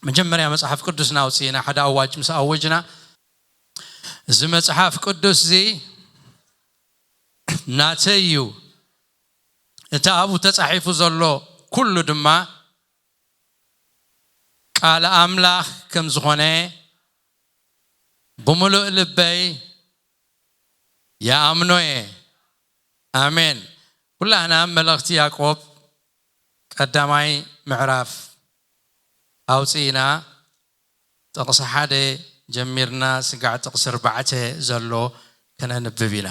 መጀመርያ መጽሓፍ ቅዱስና ኣውፅእና ሓደ ኣዋጅ ምስ ኣወጅና፣ እዚ መጽሓፍ ቅዱስ እዚ ናተይ እዩ፣ እቲ ኣብኡ ተጻሒፉ ዘሎ ኩሉ ድማ ቃል ኣምላኽ ከም ዝኾነ ብምሉእ ልበይ ይኣምኖ እየ። ኣሜን። ኩላህና መልእኽቲ ያዕቆብ ቀዳማይ ምዕራፍ ኣውፅእና፣ ጥቕሲ ሓደ ጀሚርና ስጋዕ ጥቕሲ ኣርባዕተ ዘሎ ከነንብብ ኢና።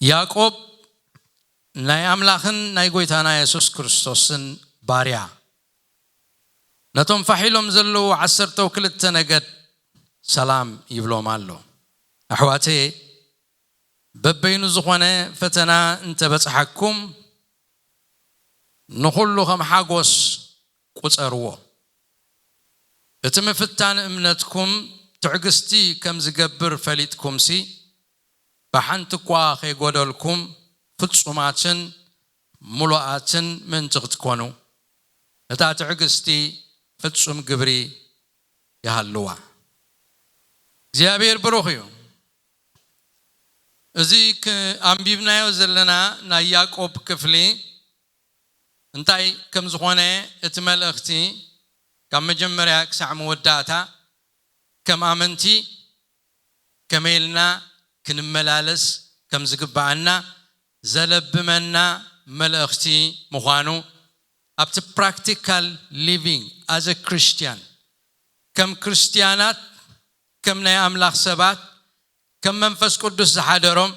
ያዕቆብ ናይ ኣምላኽን ናይ ጎይታና የሱስ ክርስቶስን ባርያ፣ ነቶም ፋሕ ኢሎም ዘለዉ ዓሰርተው ክልተ ነገድ ሰላም ይብሎም ኣሎ። ኣሕዋተየ፣ በበይኑ ዝኾነ ፈተና እንተበጽሓኩም፣ ንኹሉ ከም ሓጎስ ቁጸርዎ። እቲ ምፍታን እምነትኩም ትዕግስቲ ከም ዝገብር ፈሊጥኩምሲ፣ ብሓንቲ እኳ ከይጎደልኩም ፍጹማትን ምሉኣትን ምእንቲ ክትኮኑ፣ ነታ ትዕግስቲ ፍጹም ግብሪ ይሃልዋ። እግዚኣብሔር ብሩኽ እዩ። እዚ ክ-፣ ኣንቢብናዮ ዘለና ናይ ያዕቆብ ክፍሊ እንታይ ከም ዝኾነ፣ እቲ መልእኽቲ ካብ መጀመርያ ክሳዕ መወዳእታ ከም ኣመንቲ ከመይ ኢልና ክንመላለስ ከም ዝግብኣና ዘለብመና መልእኽቲ ምዃኑ፣ ኣብቲ practical living as a Christian፣ ከም ክርስትያናት፣ ከም ናይ ኣምላኽ ሰባት፣ ከም መንፈስ ቅዱስ ዝሓደሮም፣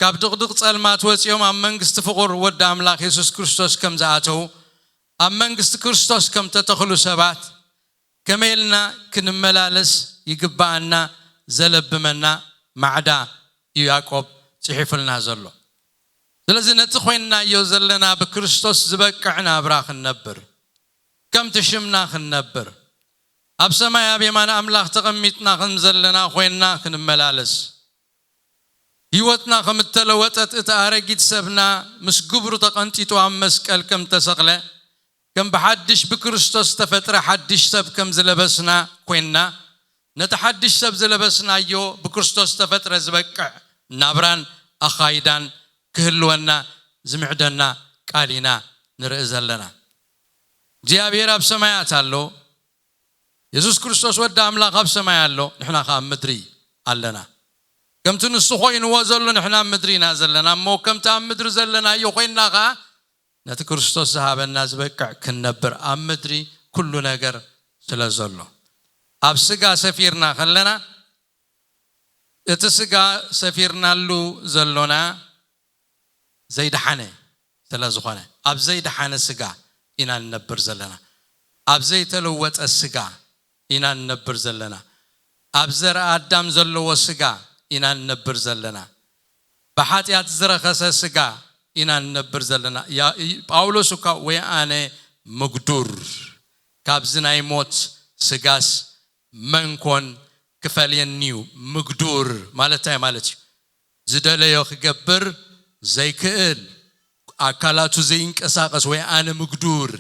ካብ ድቕድቕ ጸልማት ወጺኦም ኣብ መንግስቲ ፍቑር ወዲ ኣምላኽ የሱስ ክርስቶስ ከም ዝኣተዉ፣ ኣብ መንግስቲ ክርስቶስ ከም ተተኽሉ ሰባት ከመይ ኢልና ክንመላለስ ይግብኣና፣ ዘለብመና ማዕዳ እዩ ያዕቆብ ጽሒፉልና ዘሎ። ስለዚ ነቲ ኮይንናዮ ዘለና ብክርስቶስ ዝበቅዕ ናብራ ክንነብር፣ ከምቲ ሽምና ክንነብር፣ ኣብ ሰማይ ኣብ የማን ኣምላኽ ተቐሚጥና ከም ዘለና ኮይንና ክንመላለስ፣ ህይወትና ከም እተለወጠት፣ እቲ ኣረጊት ሰብና ምስ ግብሩ ተቐንጢጡ ኣብ መስቀል ከም ተሰቕለ፣ ከም ብሓድሽ ብክርስቶስ ዝተፈጥረ ሓድሽ ሰብ ከም ዝለበስና ኮይንና፣ ነቲ ሓድሽ ሰብ ዝለበስናዮ ብክርስቶስ ዝተፈጥረ ዝበቅዕ ናብራን ኣኻይዳን ክህልወና ዝምዕደና ቃል ኢና ንርኢ ዘለና። እግዚኣብሔር ኣብ ሰማያት ኣሎ። የሱስ ክርስቶስ ወዲ ኣምላኽ ኣብ ሰማይ ኣሎ፣ ንሕና ኸኣ ኣብ ምድሪ ኣለና። ከምቲ ንሱ ኾይንዎ ዘሎ ንሕና ኣብ ምድሪ ኢና ዘለና። እሞ ከምቲ ኣብ ምድሪ ዘለናዮ ኾይንና ኸኣ ነቲ ክርስቶስ ዝሃበና ዝበቅዕ ክንነብር ኣብ ምድሪ ኩሉ ነገር ስለ ዘሎ። ኣብ ስጋ ሰፊርና ከለና፣ እቲ ስጋ ሰፊርናሉ ዘሎና ዘይደሓነ ስለ ዝኾነ፣ ኣብ ዘይደሓነ ስጋ ኢና ንነብር ዘለና። ኣብ ዘይተለወጠ ስጋ ኢና ንነብር ዘለና። ኣብ ዘርኣ ኣዳም ዘለዎ ስጋ ኢና ንነብር ዘለና። ብሓጢኣት ዝረኸሰ ስጋ ኢና ንነብር ዘለና። ያ-፣ ጳውሎስ እኳ "ወይ ኣነ ምግዱር፣ ካብዚ ናይ ሞት ስጋስ መን ኮን ክፈልየኒ እዩ?" ምግዱር ማለት እንታይ ማለት እዩ? ዝደለዮ ክገብር ዘይክእል፣ ኣካላቱ ዘይንቀሳቐስ፣ ወይ ኣነ ምግዱር።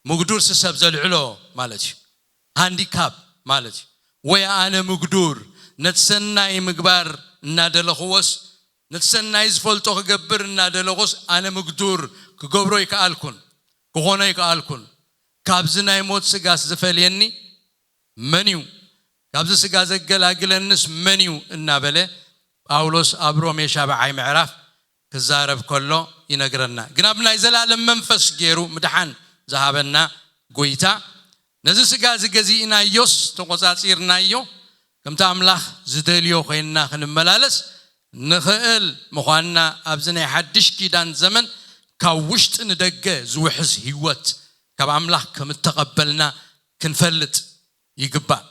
ምግዱር ሲ ሰብ ዘልዕሎ ማለት እዩ። ሃንዲካፕ ማለት እዩ። ወይ ኣነ ምግዱር፣ ነቲ ሰናይ ምግባር እናደለኽዎስ፣ ነቲ ሰናይ ዝፈልጦ ክገብር እናደለኹስ፣ ኣነ ምግዱር፣ ክገብሮ ይከኣልኩን፣ ክኾኖ ይከኣልኩን። ካብዚ ናይ ሞት ስጋስ ዝፈልየኒ መን እዩ? ካብዚ ስጋ ዘገላግለንስ መን እዩ? እናበለ ጳውሎስ ኣብ ሮሜ ሻብዓይ ምዕራፍ ክዛረብ ከሎ ይነግረና። ግን ኣብ ናይ ዘላለም መንፈስ ገይሩ ምድሓን ዝሃበና ጎይታ፣ ነዚ ስጋ እዚ ገዚእናዮስ ተቖጻጺርናዮ፣ ከምቲ ኣምላኽ ዝደልዮ ኮይንና ክንመላለስ ንኽእል ምዃንና፣ ኣብዚ ናይ ሓድሽ ኪዳን ዘመን ካብ ውሽጢ ንደገ ዝውሕዝ ህይወት ካብ ኣምላኽ ከም እተቐበልና ክንፈልጥ ይግባእ።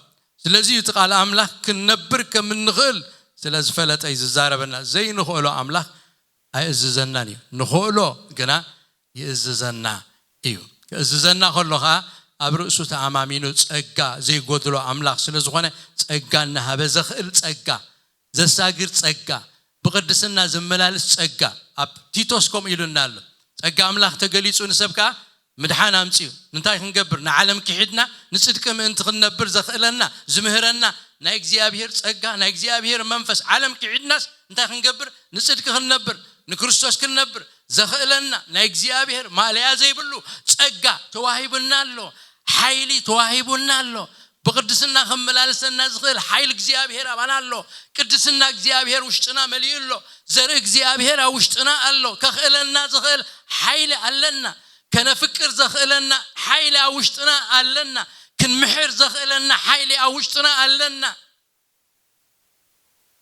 ስለዚ እዩ እቲ ቃል ኣምላኽ ክንነብር ከም እንኽእል ስለ ዝፈለጠ እዩ ዝዛረበና። ዘይንኽእሎ ኣምላኽ ኣይእዝዘናን እዩ። ንኽእሎ ግና ይእዝዘና እዩ። ክእዝዘና ከሎ ኸኣ ኣብ ርእሱ ተኣማሚኑ ጸጋ ዘይጎድሎ ኣምላኽ ስለ ዝኾነ፣ ጸጋ እናሃበ ዘኽእል ጸጋ፣ ዘሳግር ጸጋ፣ ብቕድስና ዘመላልስ ጸጋ፣ ኣብ ቲቶስ ከምኡ ኢሉና ኣሎ። ጸጋ ኣምላኽ ተገሊጹ ንሰብ ከኣ ምድሓን ኣምፅኡ። እንታይ ክንገብር? ንዓለም ክሒድና ንፅድቂ ምእንቲ ክንነብር ዘኽእለና ዝምህረና ናይ እግዚኣብሔር ጸጋ፣ ናይ እግዚኣብሔር መንፈስ። ዓለም ክሒድናስ እንታይ ክንገብር? ንጽድቂ ክንነብር፣ ንክርስቶስ ክንነብር ዘኽእለና ናይ እግዚኣብሔር ማእለያ ዘይብሉ ጸጋ ተዋሂቡና ኣሎ። ሓይሊ ተዋሂቡና ኣሎ። ብቕድስና ከመላልሰና ዝኽእል ሓይሊ እግዚኣብሔር ኣባና ኣሎ። ቅድስና እግዚኣብሔር ውሽጥና መሊኡ ኣሎ። ዘርኢ እግዚኣብሔር ኣብ ውሽጥና ኣሎ። ከኽእለና ዝኽእል ሓይሊ ኣለና። ከነፍቅር ዘኽእለና ሓይሊ ኣብ ውሽጥና ኣለና። ክንምሕር ዘኽእለና ሓይሊ ኣብ ውሽጥና ኣለና።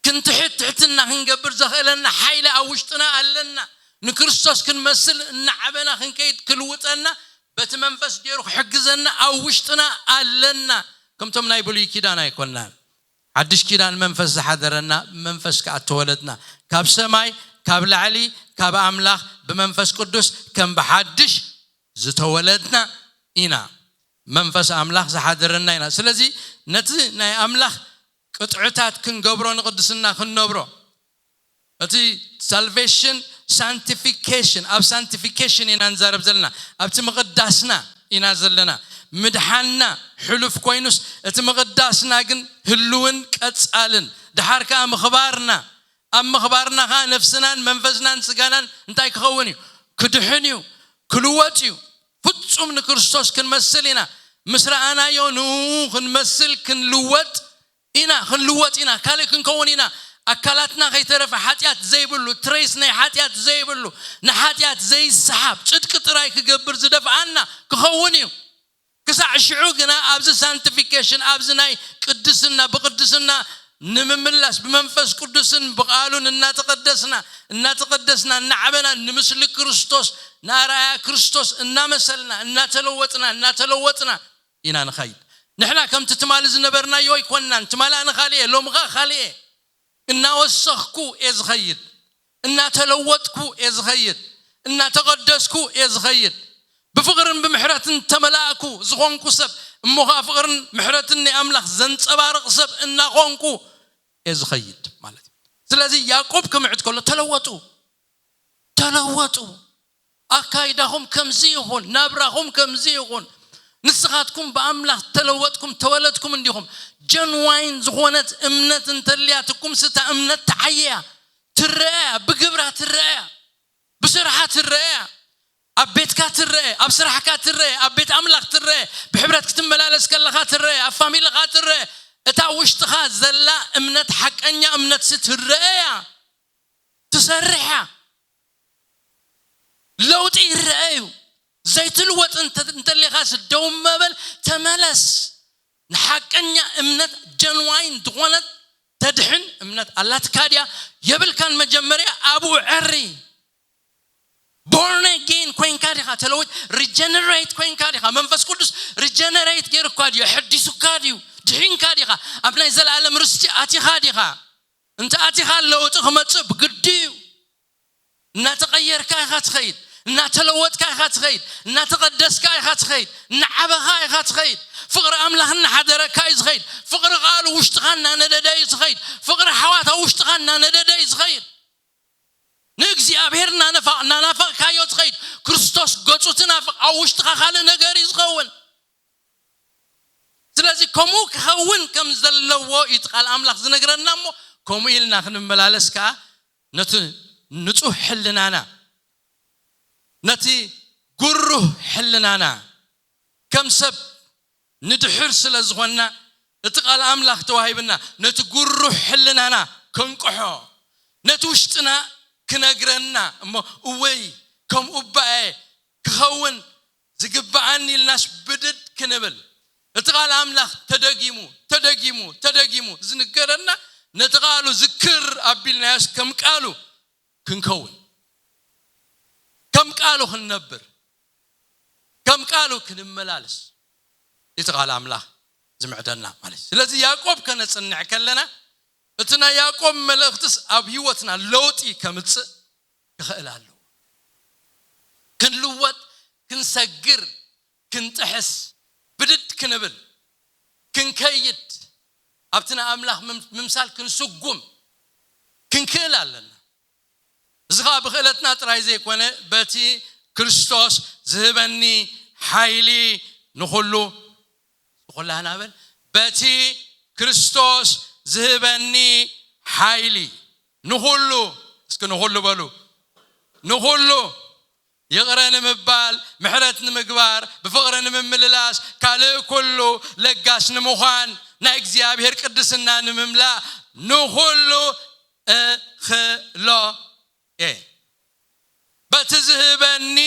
ክንትሕት ትሕትና ክንገብር ዘኽእለና ሓይሊ ኣብ ውሽጥና ኣለና። ንክርስቶስ ክንመስል እናዓበና ክንከይድ ክልውጠና በቲ መንፈስ ገይሩ ክሕግዘና ኣብ ውሽጥና ኣለና። ከምቶም ናይ ብሉይ ኪዳን ኣይኮናን። ሓድሽ ኪዳን መንፈስ ዝሓደረና፣ መንፈስ ከኣ እተወለድና፣ ካብ ሰማይ፣ ካብ ላዕሊ፣ ካብ ኣምላኽ ብመንፈስ ቅዱስ ከም ብሓድሽ ዝተወለድና ኢና። መንፈስ ኣምላኽ ዝሓደረና ኢና። ስለዚ ነቲ ናይ ኣምላኽ ቅጥዕታት ክንገብሮ፣ ንቅድስና ክንነብሮ፣ እቲ ሳልቬሽን ሳንቲፊኬሽን፣ ኣብ ሳንቲፊኬሽን ኢና ንዛረብ ዘለና፣ ኣብቲ ምቕዳስና ኢና ዘለና። ምድሓንና ሕሉፍ ኮይኑስ እቲ ምቕዳስና ግን ህልውን ቀጻልን፣ ድሓር ከኣ ምኽባርና፣ ኣብ ምኽባርና ከኣ ነፍስናን መንፈስናን ስጋናን እንታይ ክኸውን እዩ? ክድሕን እዩ፣ ክልወጥ እዩ። ፍጹም ንክርስቶስ ክንመስል ኢና። ምስ ረኣናዮ ንኡ ክንመስል ክንልወጥ ኢና፣ ክንልወጥ ኢና፣ ካልእ ክንከውን ኢና። ኣካላትና ከይተረፈ ሓጢኣት ዘይብሉ፣ ትሬስ ናይ ሓጢኣት ዘይብሉ፣ ንሓጢኣት ዘይሰሓብ፣ ጽድቂ ጥራይ ክገብር ዝደፍኣና ክኸውን እዩ። ክሳዕ ሽዑ ግና ኣብዚ ሳንቲፊኬሽን፣ ኣብዚ ናይ ቅድስና፣ ብቅድስና ንምምላስ ብመንፈስ ቅዱስን ብቃሉን እናተቀደስና፣ እናተቀደስና፣ እናዓበና ንምስሊ ክርስቶስ፣ ንኣርኣያ ክርስቶስ እናመሰልና፣ እናተለወጥና፣ እናተለወጥና ኢና ንኸይድ። ንሕና ከምቲ ትማሊ ዝነበርናዮ ኣይኮንናን። ትማሊ ኣነ ካልእ እየ፣ ሎሚ ኸኣ ካልእ እየ። እናወሰኽኩ እየ ዝኸይድ፣ እናተለወጥኩ እየ ዝኸይድ፣ እናተቐደስኩ እየ ዝኸይድ። ብፍቕርን ብምሕረትን ተመላእኩ ዝኾንኩ ሰብ፣ እሞ ኸኣ ፍቕርን ምሕረትን ናይ ኣምላኽ ዘንጸባርቕ ሰብ እናኾንኩ እየ ዝኸይድ ማለት እዩ። ስለዚ ያዕቆብ ክምዕድ ከሎ ተለወጡ፣ ተለወጡ። ኣካይዳኹም ከምዚ ይኹን፣ ናብራኹም ከምዚ ይኹን። ንስኻትኩም ብኣምላኽ ተለወጥኩም፣ ተወለድኩም እንዲኹም። ጀንዋይን ዝኾነት እምነት እንተልያትኩም፣ ስታ እምነት ተዓየያ፣ ትረአያ፣ ብግብራ ትረአያ፣ ብስርሓ ትረአያ። ኣብ ቤትካ ትረአ፣ ኣብ ስራሕካ ትረአ፣ ኣብ ቤት ኣምላኽ ትረአ፣ ብሕብረት ክትመላለስ ከለኻ ትረአ፣ ኣብ ፋሚልኻ ትረአ። እታ ውሽጥኻ ዘላ እምነት፣ ሓቀኛ እምነት ሲ ትረአያ፣ ትሰርሕ እያ። ለውጢ ይረአ እዩ። ዘይትልወጥ እንተ-፣ እንተሊኻስ ደው መበል፣ ተመለስ። ንሓቀኛ እምነት፣ ጀንዋይን ዝኾነት ተድሕን እምነት ኣላትካ ድያ? የብልካን። መጀመርያ ኣብኡ ዕሪ። ቦርን ኣጌን ኮይንካ ዲኻ? ተለዊጥ፣ ሪጀነሬት ኮይንካ ዲኻ? መንፈስ ቅዱስ ሪጀነሬት ገይሩካ ድዩ? ኣሐዲሱካ ድዩ? ድሒንካ ዲኻ? ኣብ ናይ ዘለኣለም ርስቲ ኣቲኻ ዲኻ? እንተ ኣቲኻ ለውጢ ክመጽእ ብግዲ እዩ። እናተቐየርካ ኢኻ ትኸይድ፣ እናተለወጥካ ኢኻ ትኸይድ፣ እናተቐደስካ ኢኻ ትኸይድ፣ እናዓበኻ ኢኻ ትኸይድ። ፍቕሪ ኣምላኽ እናሓደረካ እዩ ዝኸይድ። ፍቕሪ ቃሉ ውሽጥኻ እናነደደ እዩ ዝኸይድ። ፍቕሪ ኣሕዋት ኣብ ውሽጥኻ እናነደደ እዩ ዝኸይድ። ንእግዚኣብሔር እናነፋ-፣ እናናፈቕካዮ ትኸይድ። ክርስቶስ ገጹ ትናፍቕ፣ ኣብ ውሽጥኻ ካልእ ነገር እዩ ዝኸውን። ስለዚ ከምኡ ክኸውን ከም ዘለዎ እዩ እቲ ቃል ኣምላኽ ዝነግረና። እሞ ከምኡ ኢልና ክንመላለስ ከኣ ነቲ ንጹህ ሕልናና፣ ነቲ ግሩህ ሕልናና፣ ከም ሰብ ንድሕር ስለ ዝኾንና፣ እቲ ቃል ኣምላኽ ተዋሂብና ነቲ ግሩህ ሕልናና ከንቅሖ፣ ነቲ ውሽጥና ክነግረና፣ እሞ እወይ ከምኡ እባ እየ ክኸውን ዝግብኣኒ ኢልናስ ብድድ ክንብል፣ እቲ ቃል ኣምላኽ ተደጊሙ፣ ተደጊሙ፣ ተደጊሙ ዝንገረና፣ ነቲ ቃሉ ዝክር ኣቢልናዮስ ከም ቃሉ ክንከውን፣ ከም ቃሉ ክንነብር፣ ከም ቃሉ ክንመላለስ እቲ ቃል ኣምላኽ ዝምዕደና ማለት እዩ። ስለዚ ያዕቆብ ከነጽንዕ ከለና፣ እቲ ናይ ያዕቆብ መልእኽትስ ኣብ ህይወትና ለውጢ ከምጽእ ክኽእል ኣለዎ። ክንልወጥ፣ ክንሰግር፣ ክንጥሕስ፣ ብድድ ክንብል፣ ክንከይድ፣ ኣብቲ ንኣምላኽ ምም-፣ ምምሳል ክንስጉም ክንክእል ኣለና። እዚ ኸኣ ብኽእለትና ጥራይ ዘይኮነ፣ በቲ ክርስቶስ ዝህበኒ ሓይሊ ንኹሉ፣ ንኹላና በል፣ በቲ ክርስቶስ ዝህበኒ ሓይሊ ንኹሉ፣ እስኪ ንኹሉ በሉ፣ ንኹሉ ይቕረ ንምባል፣ ምሕረት ንምግባር፣ ብፍቕሪ ንምምልላስ፣ ካልእ ኩሉ ለጋስ ንምዃን፣ ናይ እግዚኣብሔር ቅድስና ንምምላእ ንኹሉ እኽሎ እየ። በቲ ዝህበኒ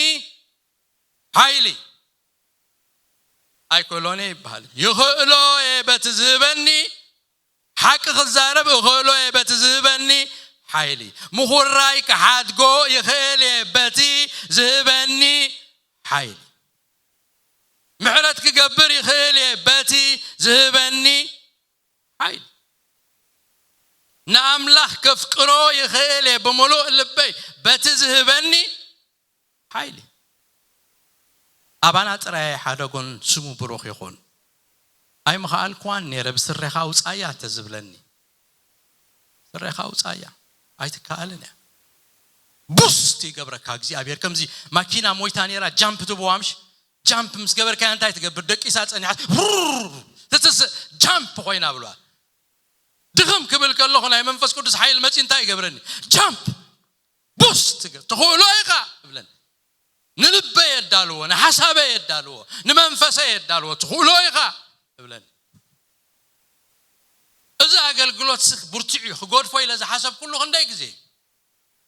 ሓይሊ ኣይክእሎን እየ ይበሃል። ይኽእሎ እየ በቲ ዝህበኒ ሓቂ ክዛረብ እኽእሎ እየ በቲ ዝህበኒ ሓይሊ። ምኹራይ ክሓድጎ ይኽእል እየ በቲ ዝህበኒ ሓይሊ። ምሕረት ክገብር ይኽእል እየ በቲ ዝህበኒ ሓይሊ። ንኣምላኽ ከፍቅሮ ይኽእል እየ ብምሉእ ልበይ በቲ ዝህበኒ ሓይሊ። ኣባና ጥራይ ኣይሓደጎን፣ ስሙ ብሩኽ ይኹን። ኣይምኸኣልኩዋን ነይረ፣ ብስሬኻ ውጻያ እንተዝብለኒ፣ ስሬኻ ውጻያ ኣይትከኣልን እያ። ቡስት ይገብረካ እግዚኣብሔር። ከምዚ ማኪና ሞይታ ነይራ፣ ጃምፕ ትብዋ ምሽ? ጃምፕ ምስ ገበርካያ እንታይ ትገብር? ደቂሳ ጸኒሓ ሩር ትትስእ ጃምፕ ኮይና ብለዋል። ድኽም ክብል ከለኹ ናይ መንፈስ ቅዱስ ሓይል መጺ እንታይ ይገብረኒ? ጃምፕ ቡስት ትገብር። ትኽእሎ ኢኻ እብለኒ። ንልበይ የዳልዎ፣ ንሓሳበይ የዳልዎ፣ ንመንፈሰይ የዳልዎ። ትኽእሎ ኢኻ እብለኒ። እዚ ኣገልግሎት ስኽ ብርቱዕ እዩ፣ ክገድፎ ኢለ ዝሓሰብኩሉ ክንደይ ግዜ እዩ።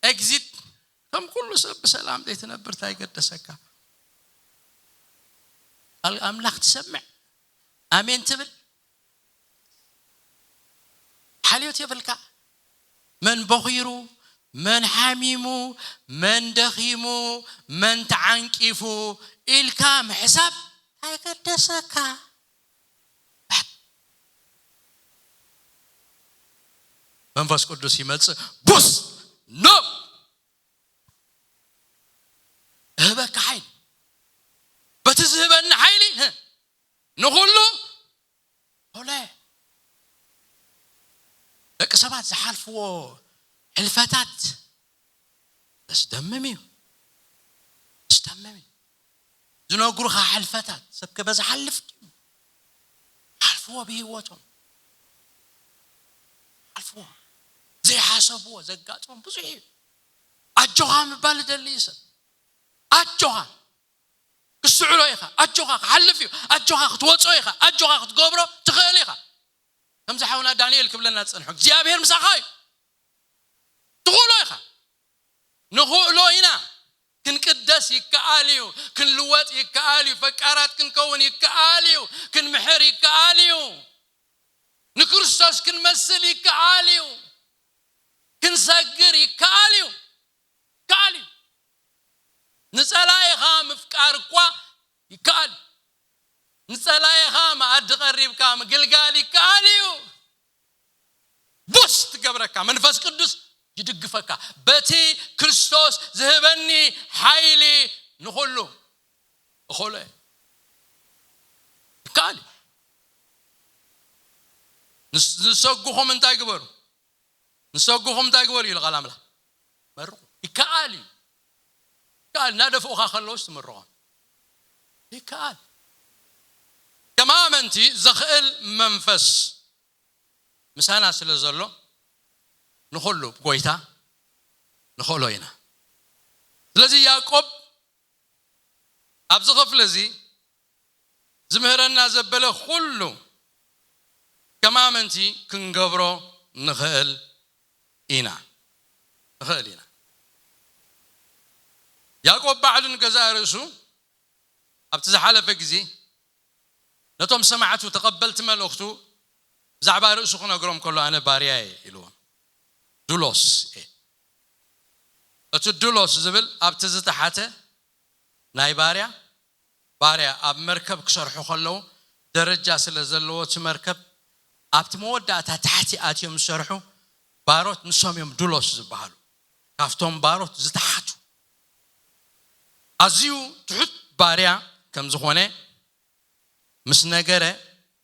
ኤግዚት፣ ከም ኩሉ ሰብ ብሰላም ዘይትነብር እንታይ ገደሰካ? ቃል ኣምላኽ ትሰምዕ፣ ኣሜን ትብል፣ ሓልዮት የብልካ። መን ቦኺሩ፣ መን ሓሚሙ፣ መን ደኺሙ፣ መን ተዓንቂፉ ኢልካ ምሕሳብ እንታይ ገደሰካ? መንፈስ ቅዱስ ይመጽእ፣ ቡስ ኖ እህበካ ሓይሊ። በቲ ዝህበኒ ሓይሊ፣ ህ፣ ንኹሉ ሆለ። ደቂ ሰባት ዝሓልፍዎ ሕልፈታት ዘስደምም እዩ። ዘስደምም እዩ። ዝነግሩኻ ሕልፈታት ሰብ ከ በዚ ሓልፍ ድዩ? ሓልፍዎ ብህይወቶም። ሓልፍዎ። ዘይሓሰብዎ ዘጋጥሞም ብዙሕ እዩ። ኣጆኻ ምባል ዝደሊ እዩ ሰብ። ኣጆኻ። ክስዕሮ ኢኻ። ኣጆኻ ክሓልፍ እዩ። ኣጆኻ ክትወጾ ኢኻ። ኣጆኻ ክትገብሮ ትኽእል ኢኻ። ከምዚ ሓውና ዳንኤል ክብለና ዝጸንሖ፣ እግዚኣብሔር ምሳኻ እዩ። ትኽእሎ ኢኻ። ንኽእሎ ኢና። ክንቅደስ ይከኣል እዩ። ክንልወጥ ይከኣል እዩ። ፈቃራት ክንከውን ይከኣል እዩ። ክንምሕር ይከኣል እዩ። ንክርስቶስ ክንመስል ይከኣል እዩ። ክንሰግር ይከኣል እዩ። ይከኣል እዩ። ንጸላኢኻ ምፍቃር እኳ ይከኣል እዩ። ንጸላኢኻ መኣዲ ቀሪብካ ምግልጋል ይከኣል እዩ። ቡስ ትገብረካ፣ መንፈስ ቅዱስ ይድግፈካ። በቲ ክርስቶስ ዝህበኒ ሓይሊ ንኹሉ እኽእሎ እየ። ይከኣል እዩ። ንስ-፣ ንሰጉኹም እንታይ ግበሩ? ንሰጉኹም እንታይ ግበሩ ኢሉ ቃል ኣምላኽ? መርቑ። ይከኣል እዩ። ይከኣል፣ እናደፍኡኻ ከለውስ ትምርቖም። ይከኣል። ከም ኣመንቲ ዘኽእል መንፈስ ምሳና ስለ ዘሎ ንኹሉ ብጎይታ ንኽእሎ ኢና። ስለዚ ያዕቆብ ኣብዚ ክፍሊ እዚ ዝምህረና ዘበለ ኩሉ ከም ኣመንቲ ክንገብሮ ንኽእል ኢና። ንኽእል ኢና። ያዕቆብ ባዕሉ ንገዛእ ርእሱ ኣብቲ ዝሓለፈ ግዜ ነቶም ሰማዕቱ ተቐበልቲ መልእኽቱ ብዛዕባ ርእሱ ክነግሮም ከሎ ኣነ ባርያ እየ ኢልዎም። ዱሎስ እየ። እቲ ዱሎስ ዝብል ኣብቲ ዝተሓተ ናይ ባርያ፣ ባርያ ኣብ መርከብ ክሰርሑ ከለዉ ደረጃ ስለ ዘለዎ እቲ መርከብ ኣብቲ መወዳእታ ታሕቲ ኣትዮም ዝሰርሑ ባሮት ንሶም እዮም ዱሎስ ዝበሃሉ። ካብቶም ባሮት ዝተሓቱ ኣዝዩ ትሑት ባርያ ከም ዝኾነ ምስ ነገረ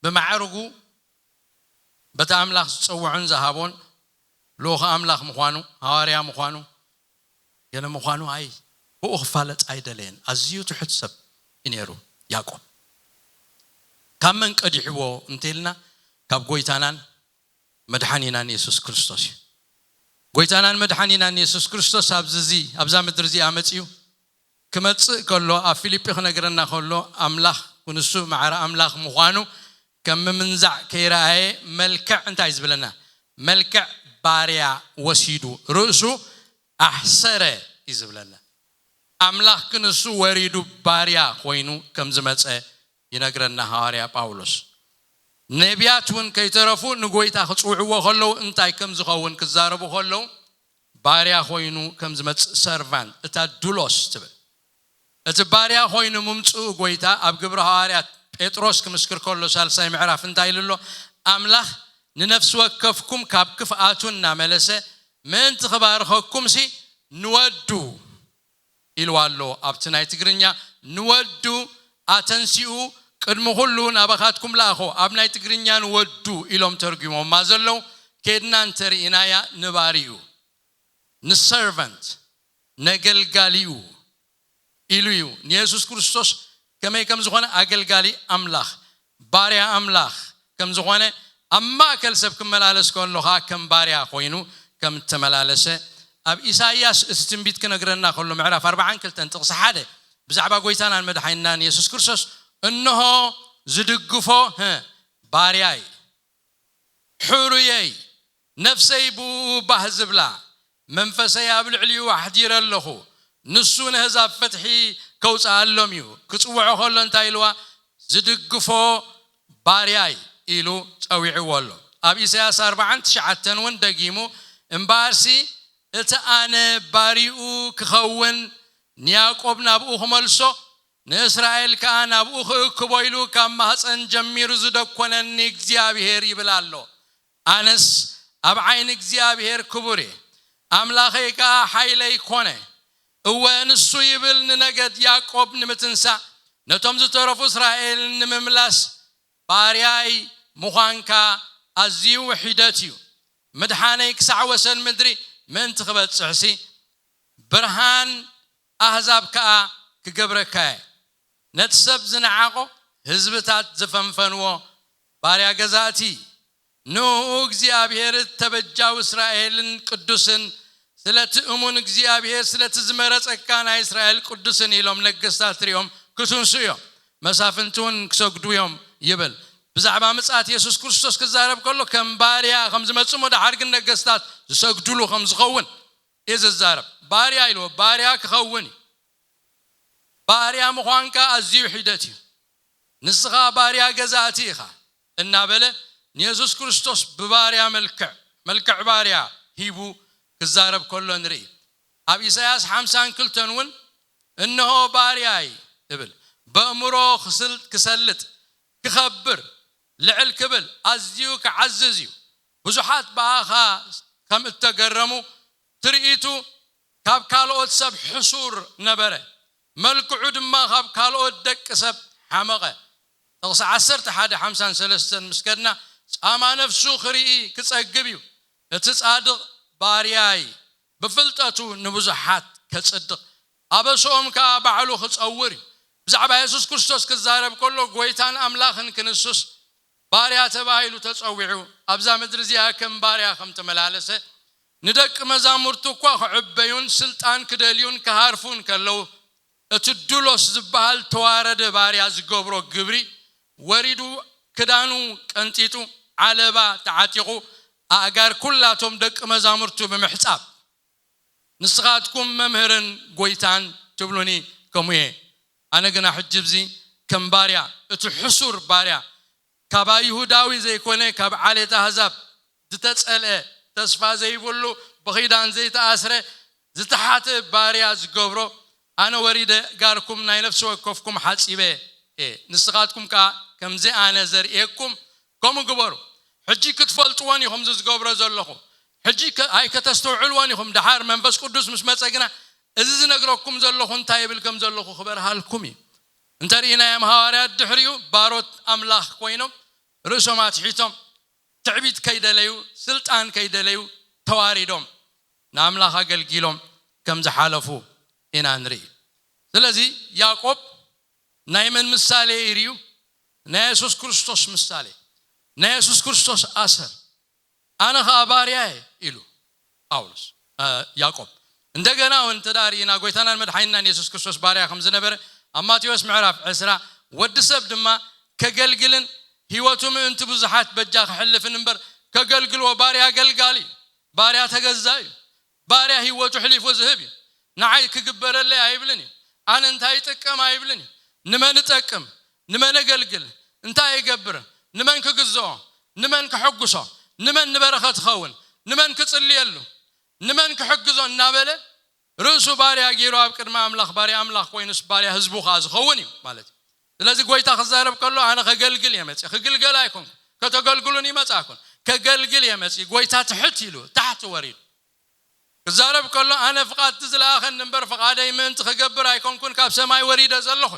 ብማዕርጉ በቲ ኣምላኽ ዝጸውዖን ዝሃቦን ልኡኽ ኣምላኽ ምዃኑ፣ ሃዋርያ ምዃኑ፣ ገለ ምዃኑ ኣይ ብኡ ክፋለጥ ኣይደለየን። ኣዝዩ ትሑት ሰብ እዩ ነይሩ። ያዕቆብ። ካብ መን ቀዲሕዎ እንተልና፣ ካብ ጎይታናን መድሓኒናን የሱስ ክርስቶስ እዩ። ጎይታናን መድሓኒናን የሱስ ክርስቶስ ኣብዚ፣ ኣብዛ ምድሪ እዚኣ መጺኡ ክመጽእ ከሎ፣ ኣብ ፊልጲ ክነግረና ከሎ፣ ኣምላኽ፣ ንሱ ማዕረ ኣምላኽ ምዃኑ ከም ምምንዛዕ ከይረኣየ፣ መልክዕ እንታይ ዝብለና? መልክዕ ባርያ ወሲዱ፣ ርእሱ ኣሕሰረ እዩ ዝብለና። ኣምላኽ ክንሱ ወሪዱ ባርያ ኮይኑ ከም ዝመጸ ይነግረና ሃዋርያ ጳውሎስ። ነቢያት እውን ከይተረፉ ንጎይታ ክጽውዕዎ ከለዉ እንታይ ከም ዝኸውን ክዛረቡ ከለዉ፣ ባርያ ኮይኑ ከም ዝመጽእ፣ ሰርቫንት፣ እታ ዱሎስ ትብል። እቲ ባርያ ኮይኑ ምምጽኡ ጎይታ ኣብ ግብረ ሃዋርያት ጴጥሮስ ክምስክር ከሎ፣ ሳልሳይ ምዕራፍ እንታይ ኢሉ ኣሎ? ኣምላኽ ንነፍሲ ወከፍኩም ካብ ክፍኣቱ እናመለሰ ምእንቲ ክባርኸኩምሲ ንወዱ ኢልዋ ኣሎ። ኣብቲ ናይ ትግርኛ ንወዱ ኣተንሲኡ ቅድሚ ኩሉ ናባኻትኩም ለኣኾ። ኣብ ናይ ትግርኛ ንወዱ ኢሎም ተርጉሞማ ዘለዉ፣ ኬድና እንተርኢናያ ንባርዩ፣ ንሰርቨንት፣ ነገልጋሊኡ ኢሉ እዩ። ንየሱስ ክርስቶስ ከመይ ከም ዝኾነ፣ ኣገልጋሊ ኣምላኽ፣ ባርያ ኣምላኽ ከም ዝኾነ፣ ኣብ ማእከል ሰብ ክመላለስ ከሎ ኸኣ ከም ባርያ ኮይኑ ከም እተመላለሰ፣ ኣብ ኢሳይያስ እቲ ትንቢት ክነግረና ከሎ፣ ምዕራፍ ኣርብዓን ክልተን ጥቕሲ ሓደ፣ ብዛዕባ ጎይታናን መድሓኒናን የሱስ ክርስቶስ፣ እንሆ ዝድግፎ፣ ህ፣ ባርያይ፣ ሕሩየይ፣ ነፍሰይ ብኡ ባህ ዝብላ፣ መንፈሰይ ኣብ ልዕሊኡ ኣሕዲረ ኣለኹ። ንሱ ነህዛብ ፍትሒ ከውጽኣሎም እዩ። ክጽውዖ ከሎ እንታይ ኢልዋ? ዝድግፎ ባርያይ ኢሉ ጸዊዕዎ ኣሎ። ኣብ ኢሳያስ ኣርብዓን ትሽዓተን እውን ደጊሙ፣ እምበኣርሲ እቲ ኣነ ባርይኡ ክኸውን፣ ንያዕቆብ ናብኡ ክመልሶ፣ ንእስራኤል ከኣ ናብኡ ክእክቦ ኢሉ ካብ ማህፀን ጀሚሩ ዝደኮነኒ እግዚኣብሄር ይብል ኣሎ። ኣነስ ኣብ ዓይኒ እግዚኣብሄር ክቡር እየ፣ ኣምላኸይ ከኣ ሓይለይ ኮነ። እወ፣ ንሱ ይብል፣ ንነገድ ያዕቆብ ንምትንሳእ፣ ነቶም ዝተረፉ እስራኤል ንምምላስ፣ ባርያይ ምዃንካ ኣዝዩ ውሒደት እዩ። ምድሓነይ ክሳዕ ወሰን ምድሪ ምእንቲ ክበጽሕሲ፣ ብርሃን ኣህዛብ ከኣ ክገብረካ እየ። ነቲ ሰብ ዝነዓቖ፣ ህዝብታት ዝፈንፈንዎ፣ ባርያ ገዛእቲ፣ ንእኡ እግዚኣብሄር ተበጃዊ እስራኤልን ቅዱስን፣ ስለቲ እሙን እግዚኣብሄር፣ ስለቲ ዝመረጸካ ናይ እስራኤል ቅዱስን ኢሎም ነገስታት ሪኦም ክትንሱ እዮም። መሳፍንቲ እውን ክሰግዱ እዮም ይብል። ብዛዕባ ምጽኣት የሱስ ክርስቶስ ክዛረብ ከሎ፣ ከም ባርያ ከም ዝመጽእ እሞ፣ ደሓር ግን ነገስታት ዝሰግድሉ ከም ዝኸውን እዩ ዝዛረብ። ባርያ ኢልዎ፣ ባርያ ክኸውን እዩ። ባርያ ምዃንካ ኣዝዩ ሒደት እዩ። ንስኻ ባርያ ገዛእቲ ኢኻ እናበለ ንየሱስ ክርስቶስ ብባርያ መልክዕ፣ መልክዕ ባርያ ሂቡ ክዛረብ ከሎ ንርኢ። ኣብ ኢሳያስ ሓምሳን ክልተን እውን፣ "እንሆ ባርያይ" እብል፣ በእምሮ ክስል-፣ ክሰልጥ፣ ክኸብር፣ ልዕል ክብል፣ ኣዝዩ ክዓዝዝ እዩ። ብዙሓት ብኣኻ ከም እተገረሙ፣ ትርኢቱ ካብ ካልኦት ሰብ ሕሱር ነበረ፣ መልክዑ ድማ ካብ ካልኦት ደቂ ሰብ ሓመቐ። ጥቕሲ ዓሰርተ ሓደ ሓምሳን ሰለስተን ምስ ከድና፣ ጻማ ነፍሱ ክርኢ ክጸግብ እዩ። እቲ ጻድቕ ባርያይ ብፍልጠቱ ንብዙሓት ከጽድቕ፣ ኣበስኦም ከኣ ባዕሉ ክጸውር እዩ። ብዛዕባ የሱስ ክርስቶስ ክዛረብ ከሎ፣ ጎይታን ኣምላኽን ክንሱስ፣ ባርያ ተባሂሉ ተጸዊዑ፣ ኣብዛ ምድሪ እዚኣ ከም ባርያ ከም ተመላለሰ፣ ንደቂ መዛሙርቱ እኳ ክዕበዩን ስልጣን ክደልዩን ክሃርፉን ከለዉ፣ እቲ ዱሎስ ዝበሃል ተዋረደ ባርያ ዝገብሮ ግብሪ ወሪዱ፣ ክዳኑ ቀንጢጡ፣ ዓለባ ተዓጢቑ፣ ኣእጋር ኩላቶም ደቂ መዛሙርቱ ብምሕጻብ፣ "ንስኻትኩም መምህርን ጎይታን ትብሉኒ፣ ከምኡ እየ። ኣነ ግና ሕጂ እዚ ከም ባርያ፣ እቲ ሕሱር ባርያ፣ ካብ ኣይሁዳዊ ዘይኮነ፣ ካብ ዓሌት ኣህዛብ ዝተጸልአ፣ ተስፋ ዘይብሉ፣ ብኺዳን ዘይተኣስረ፣ ዝተሓተ ባርያ ዝገብሮ፣ ኣነ ወሪደ ጋርኩም ናይ ነፍሲ ወከፍኩም ሓጺበ እየ። ንስኻትኩም ከኣ ከምዚ ኣነ ዘርእየኩም፣ ከምኡ ግበሩ። ሕጂ ክትፈልጥዎን ኢኹም እዚ ዝገብሮ ዘለኹ። ሕጂ ከ-፣ ኣይከተስተውዕልዎን ኢኹም። ደሓር መንፈስ ቅዱስ ምስ መጸ ግና፣ እዚ ዝነግረኩም ዘለኹ እንታይ ይብል ከም ዘለኹ ክበርሃልኩም እዩ።" እንተርኢናዮም፣ ሃዋርያት ድሕሪኡ ባሮት ኣምላኽ ኮይኖም፣ ርእሶም ኣትሒቶም፣ ትዕቢት ከይደለዩ፣ ስልጣን ከይደለዩ፣ ተዋሪዶም፣ ንኣምላኽ ኣገልጊሎም ከም ዝሓለፉ ኢና ንርኢ። ስለዚ ያዕቆብ ናይ መን ምሳሌ እዩ? ናይ የሱስ ክርስቶስ ምሳሌ፣ ናይ የሱስ ክርስቶስ ኣሰር። ኣነ ኸኣ ባርያ እየ ኢሉ ጳውሎስ፣ እ፣ ያዕቆብ። እንደገና እውን እንተ ደኣ ርኢና፣ ጐይታናን መድሓኒናን የሱስ ክርስቶስ ባርያ ከም ዝነበረ ኣብ ማቴዎስ ምዕራፍ ዕስራ፣ ወዲ ሰብ ድማ ከገልግልን ህይወቱ ምእንቲ ብዙሓት በጃ ክሕልፍን እምበር፣ ከገልግልዎ፣ ባርያ ኣገልጋሊ እዩ፣ ባርያ ተገዛኢ እዩ፣ ባርያ ህይወቱ ሕሊፉ ዝህብ እዩ። ንዓይ ክግበረለይ ኣይብልን እዩ። ኣነ እንታይ ይጥቀም ኣይብልን እዩ። ንመን እጠቅም? ንመን እገልግል? እንታይ ይገብር? ንመን ክግዝኦ? ንመን ክሕጉሶ? ንመን ንበረኸት ይኸውን? ንመን ክጽልየሉ? ንመን ክሕግዞ እናበለ ርእሱ ባርያ ገይሩ ኣብ ቅድሚ ኣምላኽ ባርያ ኣምላኽ ኮይኑስ ባርያ ህዝቡ ኸኣ ዝኸውን እዩ ማለት እዩ። ስለዚ ጐይታ ክዛረብ ከሎ ኣነ ከገልግል እየ መጽእ፣ ክግልገል ኣይኮንኩ፣ ከተገልግሉን ይመጽእ ኣይኮን፣ ከገልግል እየ መጽእ። ጐይታ ትሕት ኢሉ፣ ታሕቲ ወሪዱ ክዛረብ ከሎ ኣነ ፍቓድ እቲ ዝለኣኸኒ እምበር ፍቓደይ ምእንቲ ክገብር ኣይኮንኩን ካብ ሰማይ ወሪደ ዘለኹ።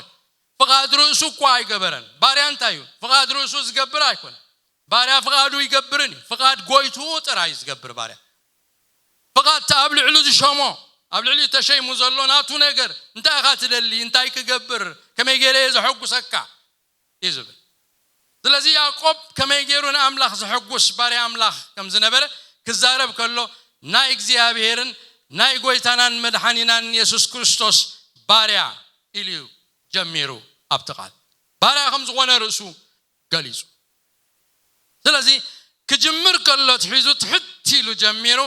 ፍቓድ ርእሱ እኳ ኣይገበረን። ባርያ እንታይ እዩ? ፍቓድ ርእሱ ዝገብር ኣይኮነን። ባርያ ፍቓዱ ይገብርን እዩ። ፍቓድ ጐይትኡ ጥራይ እዩ ዝገብር ባርያ። ፍቓድ እቲ ኣብ ልዕሉ ዝሸሞ፣ ኣብ ልዕሊኡ ተሸይሙ ዘሎ ናቱ ነገር፣ እንታይ ኢኻ ትደሊ? እንታይ ክገብር? ከመይ ገይረ እየ ዘሐጉሰካ? እዩ ዝብል። ስለዚ ያዕቆብ ከመይ ገይሩ ንኣምላኽ ዘሐጉስ ባርያ ኣምላኽ ከም ዝነበረ ክዛረብ ከሎ ናይ እግዚኣብሔርን ናይ ጐይታናን መድሓኒናን የሱስ ክርስቶስ ባርያ ኢሉ እዩ ጀሚሩ ኣብቲ ቃል። ባርያ ከም ዝኾነ ርእሱ ገሊጹ። ስለዚ ክጅምር ከሎ ትሒዙ ትሕት ኢሉ ጀሚሩ፣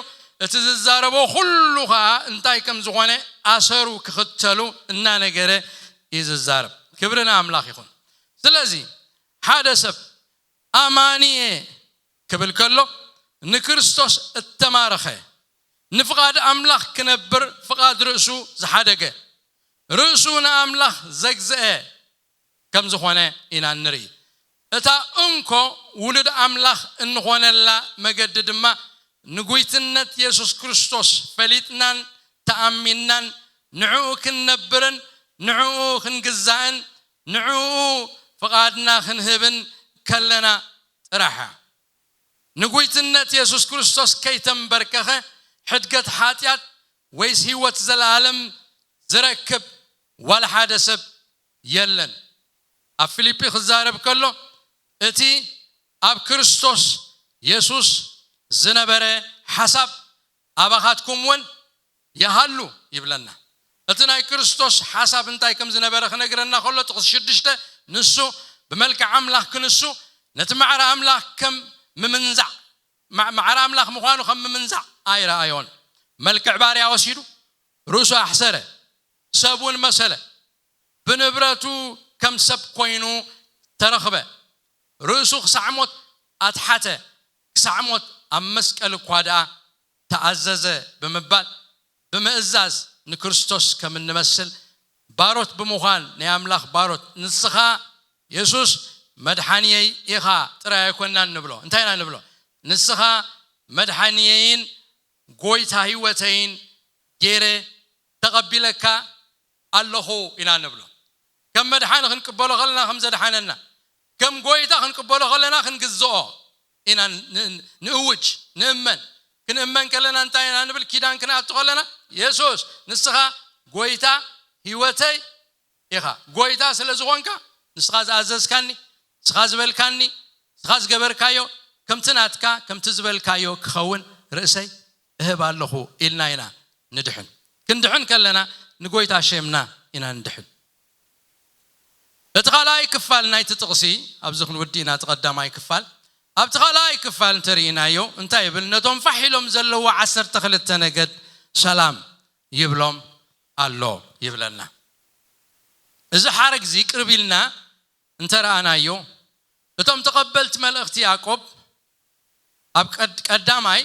እቲ ዝዛረቦ ኩሉ ኸኣ እንታይ ከም ዝኾነ ኣሰሩ ክኽተሉ እናነገረ እዩ ዝዛረብ። ክብሪ ንኣምላኽ ይኹን። ስለዚ ሓደ ሰብ ኣማኒ እየ ክብል ከሎ ንክርስቶስ እተማረኸ፣ ንፍቓድ ኣምላኽ ክነብር ፍቓድ ርእሱ ዝሓደገ፣ ርእሱ ንኣምላኽ ዘግዝአ ከም ዝኾነ ኢና እንርኢ። እታ እንኮ ውሉድ ኣምላኽ እንኾነላ መገዲ ድማ ንጉይትነት የሱስ ክርስቶስ ፈሊጥናን ተኣሚንናን ንዕኡ ክንነብርን ንዕኡ ክንግዛእን ንዕኡ ፍቓድና ክንህብን ከለና ጥራሕ እያ። ንጉይትነት የሱስ ክርስቶስ ከይተንበርከኸ ሕድገት ሓጢኣት ወይስ ህይወት ዘለኣለም ዝረክብ ዋላ ሓደ ሰብ የለን። ኣብ ፊልጲ ክዛረብ ከሎ እቲ ኣብ ክርስቶስ የሱስ ዝነበረ ሓሳብ ኣባኻትኩም እውን ይሃሉ ይብለና። እቲ ናይ ክርስቶስ ሓሳብ እንታይ ከም ዝነበረ ክነግረና ከሎ ጥቕሲ ሽዱሽተ ንሱ ብመልክዕ ኣምላኽ ክንሱ ነቲ ማዕረ ኣምላኽ ከም ምምንዛዕ ማ- ማዕረ ኣምላኽ ምዃኑ ከም ምምንዛዕ ኣይረኣዮን። መልክዕ ባርያ ወሲዱ ርእሱ ኣሕሰረ፣ ሰብ እውን መሰለ። ብንብረቱ ከም ሰብ ኮይኑ ተረኽበ። ርእሱ ክሳዕ ሞት ኣትሓተ፣ ክሳዕ ሞት ኣብ መስቀል እኳ ደኣ ተኣዘዘ ብምባል ብምእዛዝ ንክርስቶስ ከም እንመስል ባሮት ብምዃን ናይ ኣምላኽ ባሮት ንስኻ የሱስ መድሓንየይ ኢኻ ጥራይ ኣይኮንናን ንብሎ። እንታይ ኢና ንብሎ? ንስኻ መድሓንየይን ጎይታ ህይወተይን ገይረ ተቐቢለካ ኣለኹ ኢና ንብሎ። ከም መድሓኒ ክንቅበሎ ከለና ከም ዘድሓነና፣ ከም ጎይታ ክንቅበሎ ከለና ክንግዝኦ ኢና ን- ንእውጅ፣ ንእመን። ክንእመን ከለና እንታይ ኢና ንብል? ኪዳን ክንኣቱ ከለና የሱስ ንስኻ ጎይታ ህይወተይ ኢኻ። ጎይታ ስለ ዝኾንካ ንስኻ ዝኣዘዝካኒ፣ ንስኻ ዝበልካኒ፣ ንስኻ ዝገበርካዮ ከምቲ ናትካ ከምቲ ዝበልካዮ ክኸውን ርእሰይ እህብ ኣለኹ ኢልና ኢና ንድሕን። ክንድሕን ከለና ንጎይታ ሸምና ኢና ንድሕን። እቲ ካልኣይ ክፋል ናይቲ ጥቕሲ፣ ኣብዚ ክንውዲ ኢና እቲ ቀዳማይ ክፋል። ኣብቲ ካልኣይ ክፋል እንተርኢናዮ እንታይ ይብል? ነቶም ፋሕ ኢሎም ዘለዉ ዓሰርተ ክልተ ነገድ ሰላም ይብሎም ኣሎ ይብለና። እዚ ሓረግ እዚ ቅርብ ኢልና እንተረኣናዮ እቶም ተቐበልቲ መልእኽቲ ያዕቆብ ኣብ ቀድ- ቀዳማይ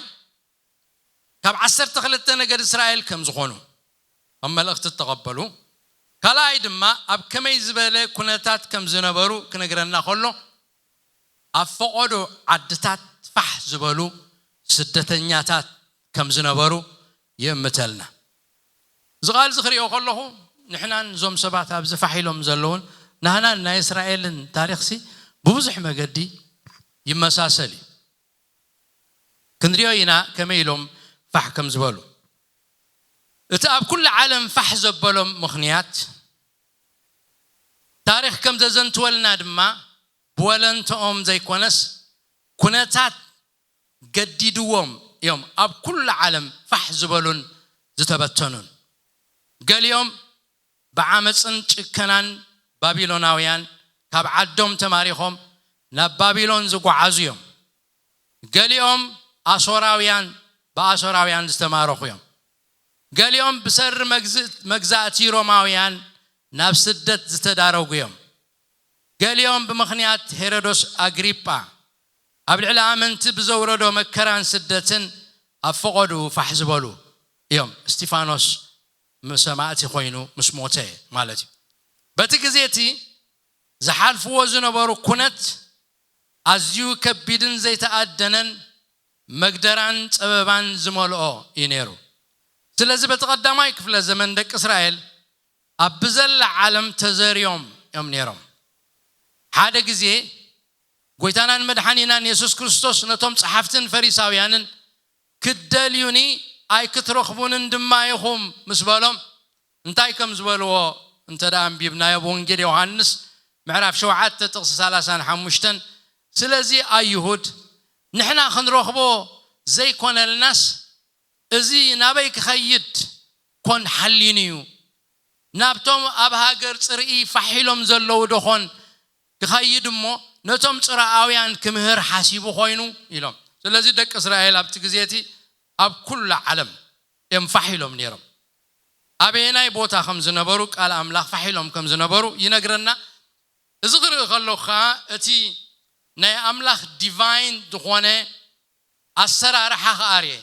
ካብ ዓሰርተ ክልተ ነገድ እስራኤል ከም ዝኾኑ ከም መልእኽቲ እተቐበሉ፣ ካልኣይ ድማ ኣብ ከመይ ዝበለ ኩነታት ከም ዝነበሩ ክነግረና ከሎ ኣብ ፈቐዶ ዓድታት ፋሕ ዝበሉ ስደተኛታት ከም ዝነበሩ ይእምተልና። እዚ ቃል እዚ ክሪኦ ከለኹ ንሕናን እዞም ሰባት ኣብዚ ፋሕ ኢሎም ዘለውን ናህናን ናይ እስራኤልን ታሪኽሲ ብብዙሕ መገዲ ይመሳሰል እዩ። ክንሪኦ ኢና ከመይ ኢሎም ፋሕ ከም ዝበሉ። እቲ ኣብ ኩሉ ዓለም ፋሕ ዘበሎም ምኽንያት ታሪኽ ከም ዘዘንትወልና ድማ ብወለንተኦም ዘይኮነስ ኩነታት ገዲድዎም እዮም ኣብ ኩሉ ዓለም ፋሕ ዝበሉን ዝተበተኑን። ገሊኦም ብዓመፅን ጭከናን ባቢሎናውያን ካብ ዓዶም ተማሪኾም ናብ ባቢሎን ዝጓዓዙ እዮም። ገሊኦም ኣሶራውያን ብኣሶራውያን ዝተማረኹ እዮም። ገሊኦም ብሰሪ መግዛእቲ ሮማውያን ናብ ስደት ዝተዳረጉ እዮም። ገሊኦም ብምኽንያት ሄሮዶስ ኣግሪጳ ኣብ ልዕሊ ኣመንቲ ብዘውረዶ መከራን ስደትን ኣብ ፈቐድኡ ፋሕ ዝበሉ እዮም። እስጢፋኖስ ሰማእቲ ኮይኑ ምስ ሞተ ማለት እዩ። በቲ ግዜ እቲ ዝሓልፍዎ ዝነበሩ ኩነት ኣዝዩ ከቢድን ዘይተኣደነን መግደራን ጸበባን ዝመልኦ እዩ ነይሩ። ስለዚ በቲ ቀዳማይ ክፍለ ዘመን ደቂ እስራኤል ኣብ ብዘላ ዓለም ተዘርዮም እዮም ነይሮም። ሓደ ግዜ ጎይታናን መድሓኒናን የሱስ ክርስቶስ ነቶም ጸሓፍትን ፈሪሳውያንን ክትደልዩኒ ኣይክትረኽቡንን ድማ ኢኹም ምስ በሎም እንታይ ከም ዝበልዎ እንተ ደኣ ኣንቢብናዮ ብወንጌል ዮሃንስ ምዕራፍ ሸውዓተ ጥቕሲ ሰላሳን ሓሙሽተን ስለዚ ኣይሁድ ንሕና ክንረኽቦ ዘይኮነልናስ እዚ ናበይ ክኸይድ ኮን ሓሊኑ እዩ ናብቶም ኣብ ሃገር ፅርኢ ፋሕ ኢሎም ዘለዉ ዶኾን ክኸይድ እሞ ነቶም ፅራኣውያን ክምህር ሓሲቡ ኮይኑ ኢሎም። ስለዚ ደቂ እስራኤል ኣብቲ ግዜ እቲ ኣብ ኩላ ዓለም እዮም ፋሕ ኢሎም ነይሮም። ኣበየናይ ቦታ ከም ዝነበሩ ቃል ኣምላኽ ፋሕ ኢሎም ከም ዝነበሩ ይነግረና። እዚ ክርኢ ከለኹ ከዓ እቲ ናይ ኣምላኽ ዲቫይን ዝኾነ ኣሰራርሓ ክኣርየ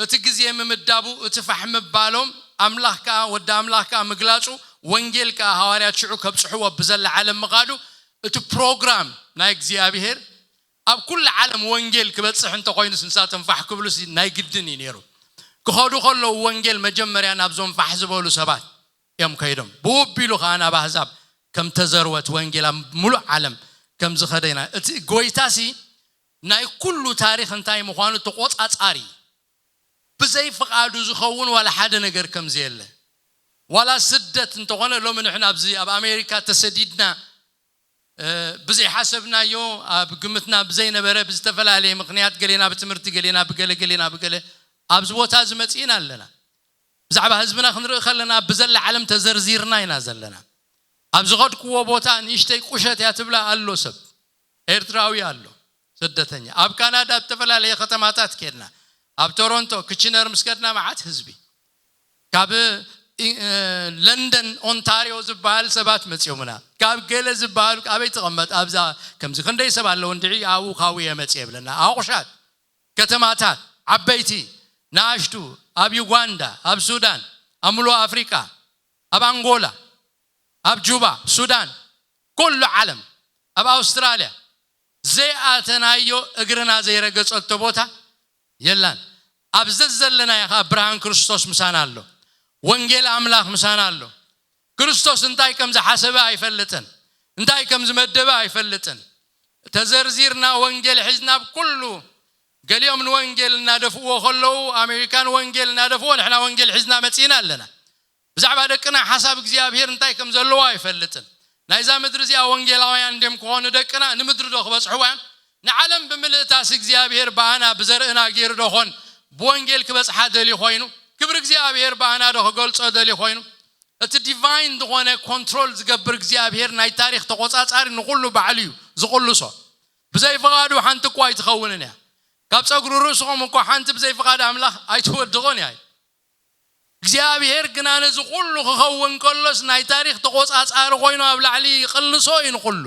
እቲ ግዜ ምምዳቡ እቲ ፋሕ ምባሎም ኣምላኽ ከዓ ወዲ ኣምላኽ ከዓ ምግላፁ ወንጌል ከዓ ሃዋርያት ሽዑ ከብፅሕዎ ብዘለዓለም ምኻዱ እቲ ፕሮግራም ናይ እግዚኣብሄር ኣብ ኩሉ ዓለም ወንጌል ክበፅሕ እንተኮይኑስ ንሳቶም ፋሕ ክብሉስ ናይ ግድን እዩ ነይሩ። ክኸዱ ከለዉ ወንጌል መጀመርያ ናብዞም ፋሕ ዝበሉ ሰባት እዮም ከይዶም። ብውቢሉ ከዓ ናብ ኣህዛብ ከም ተዘርወት ወንጌል ኣብ ሙሉእ ዓለም ከም ዝኸደ ኢና። እቲ ጎይታሲ ናይ ኩሉ ታሪኽ እንታይ ምዃኑ ተቆጻጻሪ ብዘይ ፍቓዱ ዝኸውን ዋላ ሓደ ነገር ከም ዘየለ ዋላ ስደት እንተኾነ ሎሚ ንሕና ኣብዚ ኣብ ኣሜሪካ ተሰዲድና ብዘይሓሰብናዮ ኣብ ግምትና ብዘይነበረ ብዝተፈላለየ ምክንያት ገሌና ብትምህርቲ ገሌና ብገለ ገሌና ብገለ ኣብዚ ቦታ እዚ መፅእና ኣለና። ብዛዕባ ህዝብና ክንርኢ ከለና ብዘላ ዓለም ተዘርዚርና ኢና ዘለና። ኣብ ዝኸድክዎ ቦታ ንእሽተይ ቁሸት እያ ትብላ ኣሎ ሰብ ኤርትራዊ ኣሎ ስደተኛ ኣብ ካናዳ ኣብ ዝተፈላለየ ከተማታት ኬድና ኣብ ቶሮንቶ ክችነር ምስ ከድና መዓት ህዝቢ ካብ ለንደን ኦንታሪዮ ዝበሃል ሰባት መፂኦምና ካብ ገለ ዝበሃሉ ኣበይ ትቐመጥ ኣብዛ ከምዚ ክንደይ ሰብ ኣለዉ እንድዒ ኣብኡ ካብኡ እየ መፂ የብለና ኣቑሻት ከተማታት ዓበይቲ ንኣሽቱ ኣብ ዩጋንዳ ኣብ ሱዳን ኣብ ምሉእ ኣፍሪቃ ኣብ ኣንጎላ ኣብ ጁባ ሱዳን ኩሉ ዓለም ኣብ ኣውስትራልያ ዘይኣተናዮ እግርና ዘይረገጸቶ ቦታ የላን። ኣብ ዘዘለናዮ ከዓ ብርሃን ክርስቶስ ምሳና ኣሎ። ወንጌል ኣምላኽ ምሳና ኣሎ። ክርስቶስ እንታይ ከም ዝሓሰበ ኣይፈልጥን፣ እንታይ ከም ዝመደበ ኣይፈልጥን። ተዘርዚርና ወንጌል ሒዝና ኣብ ኩሉ ገሊኦም ንወንጌል እናደፍእዎ ከለዉ ኣሜሪካን ወንጌል እናደፍእዎ ንሕና ወንጌል ሒዝና መጺእና ኣለና። ብዛዕባ ደቅና ሓሳብ እግዚኣብሄር እንታይ ከም ዘለዎ ኣይፈልጥን። ናይዛ ምድሪ እዚኣ ወንጌላውያን እንድዮም ክኾኑ ደቅና ንምድሪ ዶ ክበፅሕዋ እዮም? ንዓለም ብምልእታስ እግዚኣብሄር ብኣና ብዘርእና ገይሩ ዶ ኾን ብወንጌል ክበፅሓ ደልዩ ኮይኑ? ክብሪ እግዚኣብሄር ብኣና ዶ ክገልፆ ደልዩ ኮይኑ? እቲ ዲቫይን ዝኾነ ኮንትሮል ዝገብር እግዚኣብሄር ናይ ታሪኽ ተቆፃፃሪ ንኹሉ ባዕሉ እዩ ዝቕልሶ። ብዘይ ፍቓዱ ሓንቲ እኳ ኣይትኸውንን እያ። ካብ ፀጉሪ ርእስኹም እኳ ሓንቲ ብዘይ ፍቓድ ኣምላኽ ኣይትወድቕን እያ። እግዚኣብሄር ግና ነዚ ኩሉ ክኸውን ከሎስ ናይ ታሪኽ ተቆጻጻሪ ኮይኑ ኣብ ላዕሊ ይቕልሶ እዩ ንኹሉ።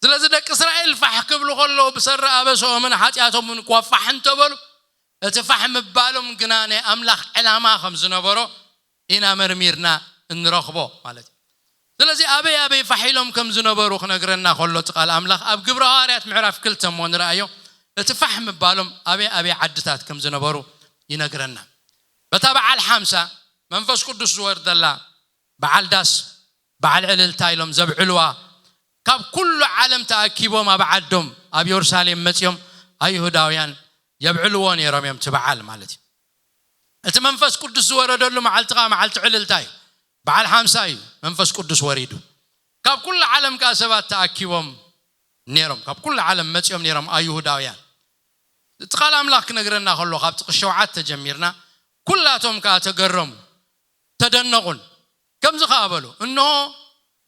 ስለዚ ደቂ እስራኤል ፋሕ ክብሉ ከለዉ ብሰሪ ኣበሶኦምን ሓጢኣቶምን እኳ ፋሕ እንተበሉ እቲ ፋሕ ምባሎም ግና ናይ ኣምላኽ ዕላማ ከም ዝነበሮ ኢና መርሚርና እንረኽቦ ማለት እዩ። ስለዚ ኣበይ ኣበይ ፋሕ ኢሎም ከም ዝነበሩ ክነግረና ከሎ እቲ ቃል ኣምላኽ ኣብ ግብረ ሃዋርያት ምዕራፍ ክልተ እሞ ንረኣዮ እቲ ፋሕ ምባሎም ኣበይ ኣበይ ዓድታት ከም ዝነበሩ ይነግረና። በታ በዓል ሓምሳ መንፈስ ቅዱስ ዝወርደላ በዓል ዳስ በዓል ዕልልታ ኢሎም ዘብዕልዋ ካብ ኩሉ ዓለም ተኣኪቦም ኣብ ዓዶም ኣብ የሩሳሌም መጺኦም ኣይሁዳውያን የብዕልዎ ነይሮም እዮም እቲ በዓል ማለት እዩ። እቲ መንፈስ ቅዱስ ዝወረደሉ መዓልቲ ከዓ መዓልቲ ዕልልታ እዩ። በዓል ሓምሳ እዩ መንፈስ ቅዱስ ወሪዱ። ካብ ኩሉ ዓለም ከኣ ሰባት ተኣኪቦም ነይሮም። ካብ ኩሉ ዓለም መጺኦም ነይሮም ኣይሁዳውያን። እቲ ቃል ኣምላኽ ክነግረና ከሎ ካብ ጥቕሲ ሸውዓተ ጀሚርና ኩላቶም ከኣ ተገረሙ፣ ተደነቑን። ከምዚ ከኣ በሉ፣ እንሆ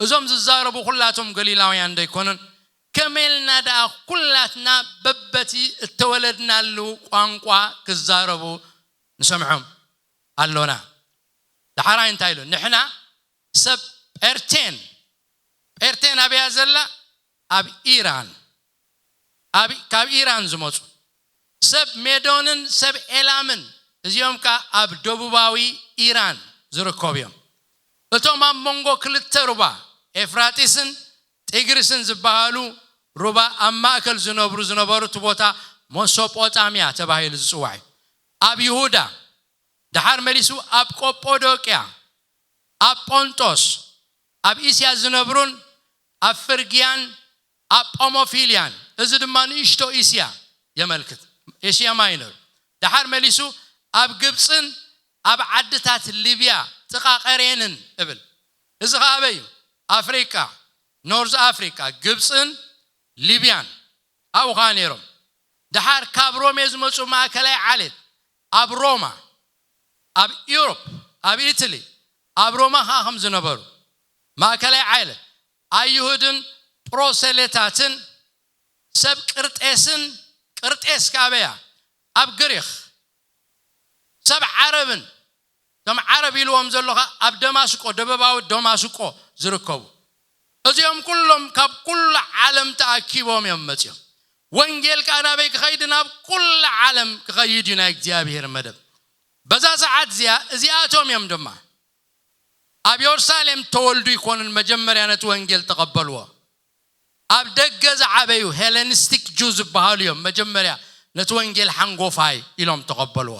እዞም ዝዛረቡ ኩላቶም ገሊላውያን ዶ ኣይኮኑን? ከመይ ኢልና ደኣ ኩላትና በበቲ እተወለድናሉ ቋንቋ ክዛረቡ ንሰምዖም ኣሎና? ዳሕራይ እንታይ ኢሉ? ንሕና ሰብ ጴርቴን፣ ጴርቴን ኣበያ ዘላ? ኣብ ኢራን፣ ኣብ ካብ ኢራን ዝመጹ፣ ሰብ ሜዶንን ሰብ ኤላምን፣ እዚኦም ከኣ ኣብ ደቡባዊ ኢራን ዝርከቡ እዮም። እቶም ኣብ መንጎ ክልተ ሩባ ኤፍራጢስን ጢግሪስን ዝበሃሉ ሩባ ኣብ ማእከል ዝነብሩ ዝነበሩ እቲ ቦታ መሶጶጣምያ ተባሂሉ ዝጽዋዕ እዩ። ኣብ ይሁዳ፣ ደሓር መሊሱ ኣብ ቆጶዶቅያ፣ ኣብ ጶንጦስ፣ ኣብ እስያ ዝነብሩን ኣብ ፍርግያን ኣብ ጳሞፊልያን፣ እዚ ድማ ንእሽቶ እስያ የመልክት፣ ኤስያ ማይነር። ደሓር መሊሱ ኣብ ግብፅን ኣብ ዓድታት ሊብያ ጥቓ ቀሬንን እብል። እዚ ኸዓ ኣበይ እዩ? ኣፍሪቃ፣ ኖርዝ ኣፍሪቃ፣ ግብፅን ሊብያን ኣብኡ ኸዓ ነይሮም። ደሓር ካብ ሮሜ ዝመፁ ማእከላይ ዓሌት ኣብ ሮማ፣ ኣብ ኢሮፕ፣ ኣብ ኢትሊ፣ ኣብ ሮማ ኸዓ ከም ዝነበሩ ማእከላይ ዓሌት ኣይሁድን ፕሮሰሌታትን ሰብ ቅርጤስን፣ ቅርጤስ ከኣበያ ኣብ ግሪኽ፣ ሰብ ዓረብን፣ እቶም ዓረብ ኢልዎም ዘለኻ ኣብ ደማስቆ፣ ደቡባዊ ደማስቆ ዝርከቡ፣ እዚኦም ኩሎም ካብ ኩሉ ዓለም ተኣኪቦም እዮም መጺኦም። ወንጌል ከኣ ናበይ ክኸይድ? ናብ ኩሉ ዓለም ክኸይድ እዩ ናይ እግዚኣብሔር መደብ። በዛ ሰዓት እዚኣ እዚኣቶም እዮም ድማ ኣብ የሩሳሌም ተወልዱ ይኮኑን መጀመርያ ነቲ ወንጌል ተቐበልዎ። ኣብ ደገ ዝዓበዩ ሄለኒስቲክ ጁ ዝበሃሉ እዮም መጀመርያ ነቲ ወንጌል ሓንጎፋይ ኢሎም ተቐበልዎ።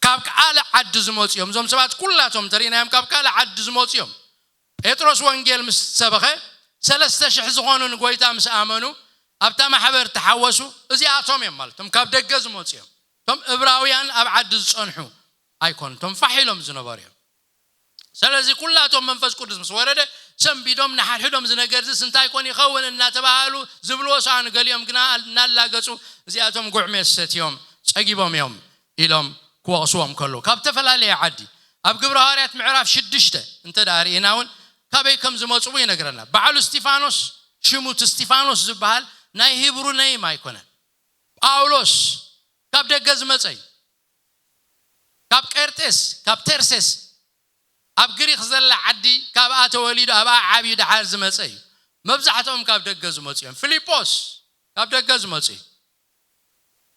ካብ ካልእ ዓዲ ዝመፁ እዮም። እዞም ሰባት ኩላቶም ተሪእናዮም ካብ ካልእ ዓዲ ዝመፁ እዮም። ጴጥሮስ ወንጌል ምስ ሰበኸ ሰለስተ ሽሕ ዝኾኑ ንጎይታ ምስ ኣመኑ ኣብታ ማሕበር ተሓወሱ። እዚኣቶም እዮም ማለት እቶም ካብ ደገ ዝመፁ እዮም። እቶም እብራውያን ኣብ ዓዲ ዝፀንሑ ኣይኮኑ። እቶም ፋሕ ኢሎም ዝነበሩ እዮም። ስለዚ ኩላቶም መንፈስ ቅዱስ ምስ ወረደ ሰንቢዶም ንሓድሕዶም እዚ ነገር ዝስ እንታይ ኮን ይኸውን እናተባሃሉ ዝብልዎ ሰኣኑ ገሊኦም ግና እናላገጹ እዚኣቶም ጉዕሜ ሰትዮም ጸጊቦም እዮም ኢሎም ክወቕስዎም ከለዉ ካብ ተፈላለየ ዓዲ ኣብ ግብረ ሃዋርያት ምዕራፍ ሽዱሽተ እንተ ደኣ ርኢና እውን ካበይ ከም ዝመጽኡ ይነግረና። በዓሉ እስጢፋኖስ ሽሙ እቲ እስጢፋኖስ ዝበሃል ናይ ሂብሩ ነይም ኣይኮነን። ጳውሎስ ካብ ደገ ዝመጸ እዩ። ካብ ቀርጤስ ካብ ተርሴስ ኣብ ግሪክ ዘላ ዓዲ ካብኣ ተወሊዱ ኣብኣ ዓብዩ ደሓር ዝመጸ እዩ። መብዛሕትኦም ካብ ደገ ዝመጹ እዮም። ፊልጶስ ካብ ደገ ዝመጹ እዩ።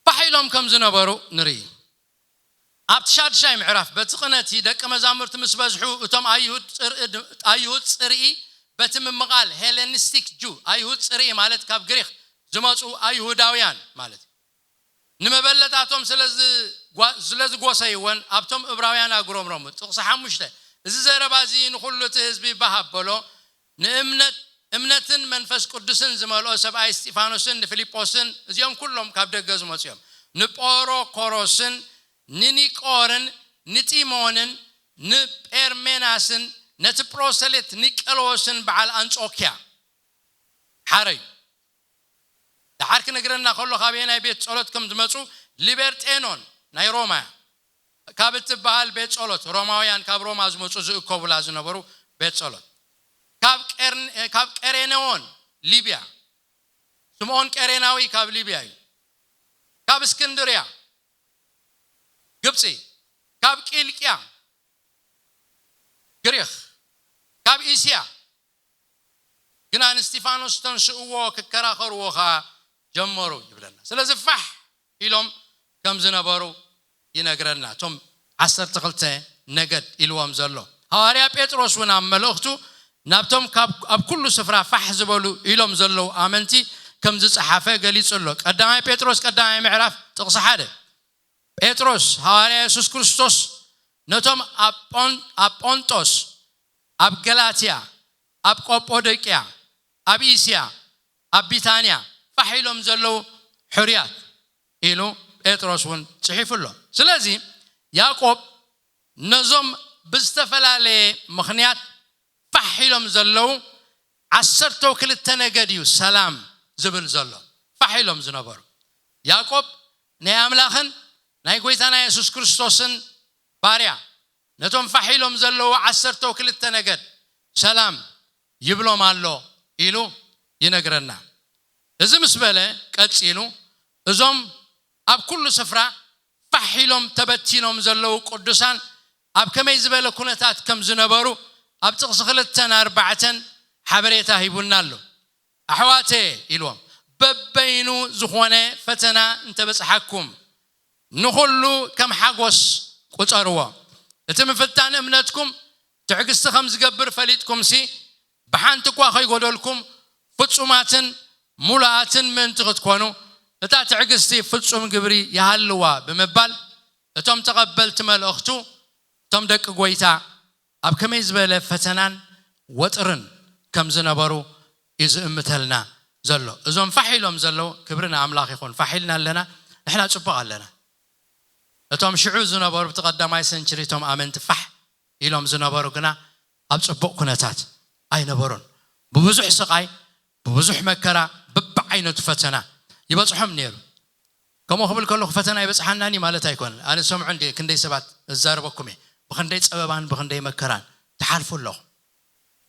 ፋሕ ኢሎም ከም ዝነበሩ ንርኢ። ኣብቲ ሻድሻይ ምዕራፍ በቲ ቅነቲ ደቂ መዛሙርቲ ምስ በዝሑ እቶም ኣይሁድ ጽርኢ ድ- ኣይሁድ ጽርኢ በቲ ምምቓል ሄሌኒስቲክ ጁ ኣይሁድ ጽርኢ ማለት ካብ ግሪክ ዝመጹ ኣይሁዳውያን ማለት እዩ። ንመበለታቶም ስለ ዝጓ- ስለ ዝጎሰይወን ኣብቶም እብራውያን ኣጉረምረሙ። ጥቕሲ ሓሙሽተ እዚ ዘረባ እዚ ንኹሉ እቲ ህዝቢ ባህ ኣበሎ። ንእምነት እምነትን መንፈስ ቅዱስን ዝመልኦ ሰብኣይ እስጢፋኖስን ንፊልጶስን እዚኦም ኩሎም ካብ ደገ ዝመፁ እዮም። ንጶሮኮሮስን ንኒቆርን ንጢሞንን ንጴርሜናስን ነቲ ፕሮሰሌት ኒቀሎስን በዓል ኣንጾኪያ ሓረዩ። ደሓር ክነግረና ከሎ ካበየናይ ቤት ጸሎት ከም ዝመጹ ሊበርጤኖን ናይ ሮማ ካብ እትበሃል ቤት ጸሎት ሮማውያን ካብ ሮማ ዝመጹ ዝእከቡላ ዝነበሩ ቤት ጸሎት ካብ ቀርን- ካብ ቀሬኔዎን ሊብያ ስምዖን ቀሬናዊ ካብ ሊብያ እዩ። ካብ እስክንድርያ ግብጺ ካብ ቂልቅያ ግሪኽ ካብ እስያ ግና ንእስጢፋኖስ ተንስእዎ ክከራኸርዎ ኸዓ ጀመሩ ይብለና። ስለዚ ፋሕ ኢሎም ከም ዝነበሩ ይነግረና። እቶም ዓሰርተ ክልተ ነገድ ኢልዎም ዘሎ ሃዋርያ ጴጥሮስ እውን ኣብ መልእኽቱ ናብቶም ካብ ኣብ ኩሉ ስፍራ ፋሕ ዝበሉ ኢሎም ዘለዉ ኣመንቲ ከም ዝጸሓፈ ገሊጹ ኣሎ። ቀዳማይ ጴጥሮስ ቀዳማይ ምዕራፍ ጥቕሲ ሓደ። ጴጥሮስ ሃዋርያ የሱስ ክርስቶስ ነቶም ኣብ ጶን- ኣብ ጶንጦስ ኣብ ገላትያ ኣብ ቆጶዶቅያ ኣብ እስያ ኣብ ቢታንያ ፋሕ ኢሎም ዘለዉ ሕሩያት ኢሉ ጴጥሮስ እውን ጽሒፉ ኣሎ። ስለዚ ያዕቆብ ነዞም ብዝተፈላለየ ምኽንያት ፋሕ ኢሎም ዘለዉ ዓሰርተው ክልተ ነገድ እዩ ሰላም ዝብል ዘሎ። ፋሕ ኢሎም ዝነበሩ። ያዕቆብ ናይ ኣምላኽን ናይ ጎይታና የሱስ ክርስቶስን ባርያ፣ ነቶም ፋሕ ኢሎም ዘለዉ ዓሰርተው ክልተ ነገድ ሰላም ይብሎም ኣሎ ኢሉ ይነግረና። እዚ ምስ በለ ቀጺሉ፣ እዞም ኣብ ኩሉ ስፍራ ፋሕ ኢሎም ተበቲኖም ዘለዉ ቅዱሳን ኣብ ከመይ ዝበለ ኩነታት ከም ዝነበሩ ኣብ ጥቕሲ ክልተን ኣርባዕተን ሓበሬታ ሂቡና ኣሎ። ኣሕዋተ ኢልዎም፣ በበይኑ ዝኾነ ፈተና እንተበጽሓኩም ንኹሉ ከም ሓጎስ ቁጸርዎ። እቲ ምፍታን እምነትኩም ትዕግስቲ ከም ዝገብር ፈሊጥኩምሲ፣ ብሓንቲ እኳ ከይጎደልኩም ፍጹማትን ሙሉኣትን ምእንቲ ክትኮኑ፣ እታ ትዕግስቲ ፍጹም ግብሪ ይሃልዋ ብምባል፣ እቶም ተቐበልቲ መልእኽቱ፣ እቶም ደቂ ጎይታ ኣብ ከመይ ዝበለ ፈተናን ወጥርን ከም ዝነበሩ እዩ ዝእምተልና ዘሎ። እዞም ፋሕ ኢሎም ዘለዉ፣ ክብሪ ንኣምላኽ ይኹን፣ ፋሕ ኢልና ኣለና፣ ንሕና ጽቡቕ ኣለና። እቶም ሽዑ ዝነበሩ፣ ብቲ ቀዳማይ ሰንችሪ፣ እቶም ኣመንቲ ፋሕ ኢሎም ዝነበሩ ግና ኣብ ጽቡቕ ኩነታት ኣይነበሩን። ብብዙሕ ስቓይ፣ ብብዙሕ መከራ፣ በብዓይነቱ ፈተና ይበጽሖም ነይሩ። ከምኡ ክብል ከለኹ ፈተና ይበጽሓናኒ ማለት ኣይኮነን። ኣነ ሰምዑ እንዴ፣ ክንደይ ሰባት እዛረበኩም እየ። ብኽንደይ ጸበባን ብኽንደይ መከራን ትሓልፉ ኣለኹም።